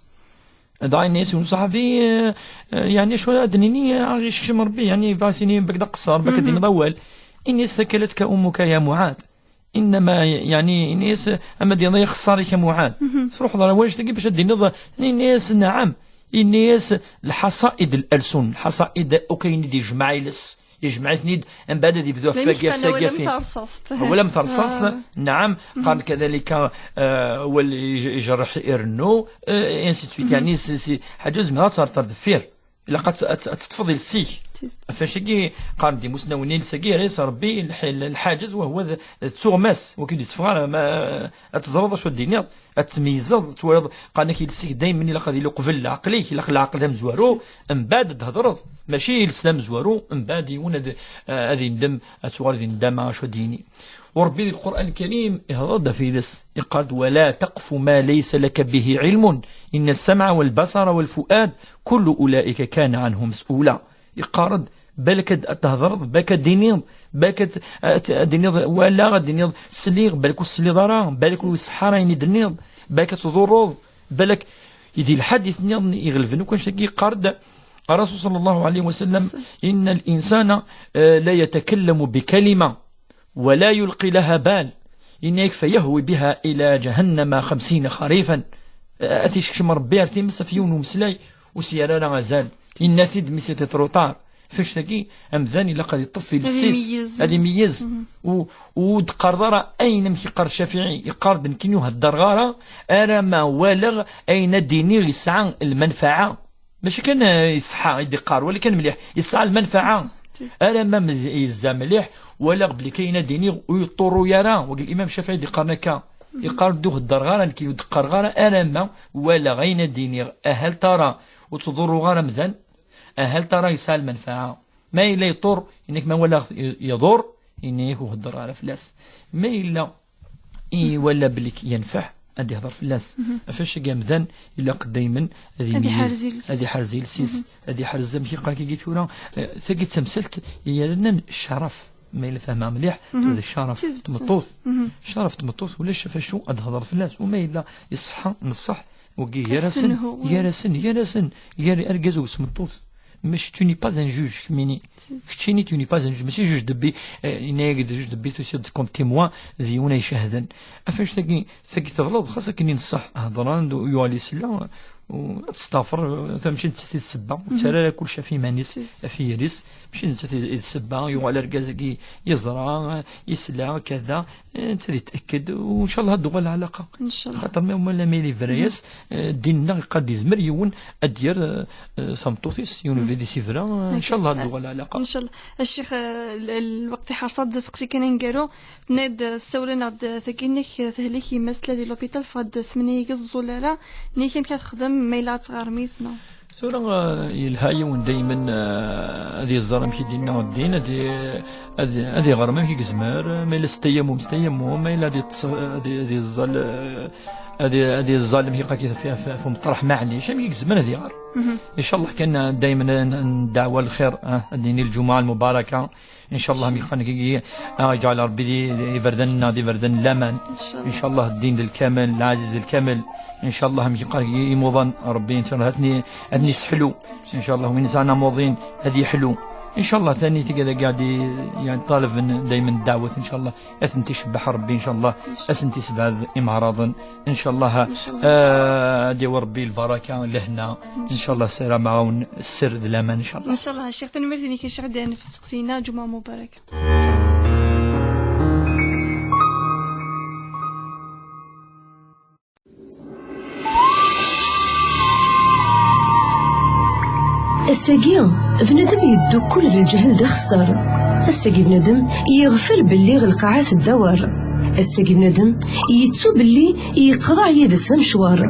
Dɣa yenna-yasen uṣaḥabi, eh, eh, yeɛni acu ara d-nini, eh, aɣ-iskecem Rebbi, yeɛni bɣa ad s-yini bak d aqeṣṣer, bak ad d-tiniḍ awal. Yenna-yas, ثكلتك أمك يا معاذ. Innama, yeɛni, ini-as, ama d iḍ ixeṣṣar-ik a Muɛad. Truḥeḍ ɣer wannect-agi bac ad d-tiniḍ, ini-as, naɛam. Ini-as, lḥaṣaid n lalsun, lḥaṣaid akk ayen i d-yejmeɛ iles, yejmeɛ-iten-id, mbeɛd ad yebdu ɣef wagi, ɣef wagi, ɣef wagi. Wala am terṣaṣt, naɛam, qqaren kadalika, eh, wal ij-, ijerreḥ irennu, eh, ainsi de suite. Yeɛni, si, si, ḥaǧa ur zmireɣ ad terreḍ ar deffir. Ilaq ad t-, ad t-, ad teṭṭfeḍ iles-ik. Ɣef wacu-agi qqaren-d imusnawen, iles-agi yerra-yas Rebbi lḥ-, lḥaǧez, wahwa d, d tuɣmas, ur k-id-yetteffeɣ ara, ma, ad teẓreḍ acu ad d-tiniḍ, ad tmeyyzeḍ, twalaḍ, qqaren-ak iles-ik daymen ilaq ad yili uqbel leɛqel-ik, ilaq leɛqel d amezwaru, mbeɛd ad d-thedreḍ, mačči iles d amezwaru, mbeɛd yiwen ad, ad yendem, ad tuɣal di nndama acu ad d-yini. U Rebbi di Lqur'an Lkarim ihḍer-d ɣef yiles, iqqar-d, ولا تقف ما ليس لك به علم إن السمع والبصر والفؤاد كل أولئك كان عنه مسؤولا. Iqqar-d, balak ad, ad thedreḍ, balak ad d-tiniḍ, balak ad, ad, ad d-tiniḍ walaɣ, ad d-tiniḍ sliɣ, balak ur tesliḍ ara, balak ur iṣeḥḥa ara ayen i d-tenniḍ, balak ad tḍurreḍ, balak, di lḥadit nniḍen iɣelben akk annect-agi, iqqar-d Rasul صلى الله عليه وسلم, إن الإنسان, eh, ليتكلم بكلمة ولا يلقي لها بال. Yenna-yak, فيهوي بها إلى جهنم خمسين خريفا. Ad t-isekcem Rebbi ar times ɣef yiwen umeslay, ur s-yerri ara azal. Yenna-t-id mi c'était trop tard. Ɣef annect-agi, amdan ilaq ad iṭṭef iles-is, ad imeyyez. Ad imeyyez. Mhm. U, u d-qqareḍ ara ayen amek iqqar Ccafiɛi, iqqar-d nekkini ur heddreɣ ara, ara ma walaɣ ayen ad d-iniɣ yesɛa lmanfaɛa. Mačči kan, eh, iṣeḥḥa i d-iqqar, wala kan mliḥ, yesɛa lmanfaɛa. Ara ma mez-, yezza mliḥ, walaɣ belli kayen ad d-iniɣ ur yeṭṭurru ara. Wagi Limam Ccafiɛi i d-iqqaren akka. Mhm. Iqqar-d ur heddreɣ ara nekkini, ur d-qqareɣ ara, ara ma walaɣ ayen ad d-iniɣ, ahal tara ur ttḍurruɣ ara amdan, ahal tara yesɛa lmanfaɛa. Ma yella yeṭṭur, yenna-k ma walaɣ-t i-, iḍur, yenna-yak ur hedder ara fell-as. Ma yella i wala belli k-, yenfeɛ, ad ihder fell-as. Mhm. Ɣef wannect-agi amdan, ilaq daymen ad ad imeyyez, iḥerz iles-is. Ad iḥerz iles-is, mhm, ad iḥerz amek i qqar-k agi tura. Eh, tagi d tamsalt yernan ccaraf. Ma yella fehmeɣ mliḥ, mhm, d ccaraf. D tidet. Tmeṭṭut. Mhm. Ccaraf tmeṭṭut, ulac ɣef acu ad d-hedreḍ fell-as. Uma yella iṣeḥḥa, nṣeḥ, wagi gar-asen, assenhu, gar-asen, gar-asen, gar argaz u tmeṭṭut. Mačči tu n'es pas un juge, kemmini. Keččini tu n'es pas un juge, mačči juge de paix, eh, yenna-yak-d juge de paix, tusiḍ-d comme témoin, d yiwen ay icehden. Ɣef wannect-agi, tagi teɣleḍ, xas akken i nṣeḥ, hedren-d, yuɣal yesla, u ad testaɣfer, ta mačči nettat i d ssebba, ur ttarra ara kullec ɣef yiman-is, ɣef yiri-s, mačči nettat i d ssebba, yuɣal argaz-agi yeẓra, yesla, kada, eh, netta ad yetأكد, u ncallah ad d-tuɣal lɛalaqa. Ncallah. Xaṭer ma, ma lemmer yebra-yas, eh, ddin-nneɣ iqqar-d yezmer yiwen ad d-yerr, eh, eh, tameṭṭut-is, yiwen ubrid i s-yebra, eh, ncallah ad d-tuɣal lɛalaqa. Ncallah. A Ccix, eh, l-, l-, lweqt iḥerṣ-aɣ-d d aseqsi kan aneggaru, tenniḍ-d, eh, ssawlen-aɣ-d, eh, tagi-nnek, eh, tehlik yemma-s tella di l'hôpital, teffeɣ-d ssmana-agi ur tẓul ara, nniɣ-ak amek ad texdem, ma yella ad tɣermit, neɣ? Tura, eh, yelha yiwen daymen, eh, ad yeẓẓar amek i d-yenna ddin, ad i-, ad, ad iɣrem amek i yezmer, ma yella s tayamum, s tayamum, ma yella ad yeṭṭes, ad i-, ad yeẓẓal, eh, ad i-, ad yeẓẓal amek iqak ɣef, ɣef, ɣef umeṭreḥ, maɛlic, amek i yezmer ad iɣer. Mhm. Incallah kan, eh, daymen n, n ddeɛwa lxir, eh, ad d-nini lǧumuɛa lmubaraka. Incallah, amek iqqar-k, ad yeǧɛel Rebbi di, di iberdan-nneɣ d iberdan n laman. Incallah. Incallah, ddin d lkamel, lɛaziz d lkamel. Incallah, amek iqqar-k, imuḍan, Rebbi incallah ad ten-, ad ten-iseḥlu. Incallah, win yesɛan amuḍin ad yeḥlu. Incallah, tani tigad-agi ad i-, yeɛni, ṭalaben daymen ddeɛwat, incallah. Ad tent-icebbeḥ Rebbi, incallah. Ad tent-isebɛed imeɛraḍen, incallah. Incallah. Ah, ad yawi Rebbi lbaraka, lehna. Incallah, ssarameɣ-awen sser d laman, incallah. Incallah, a Ccix, tanemmirt-inek, a Ccix, d-, ɣef tseqsiyin-a, ǧumuɛa mubaraka. Ass-agi, bnadem yeddukkul d lǧehd d axeṣṣar. Ass-agi, bnadem yeɣfel belli lqaɛa tedda war. Ass-agi, bnadem yettu belli yeqḍeɛ yid-s amecwar.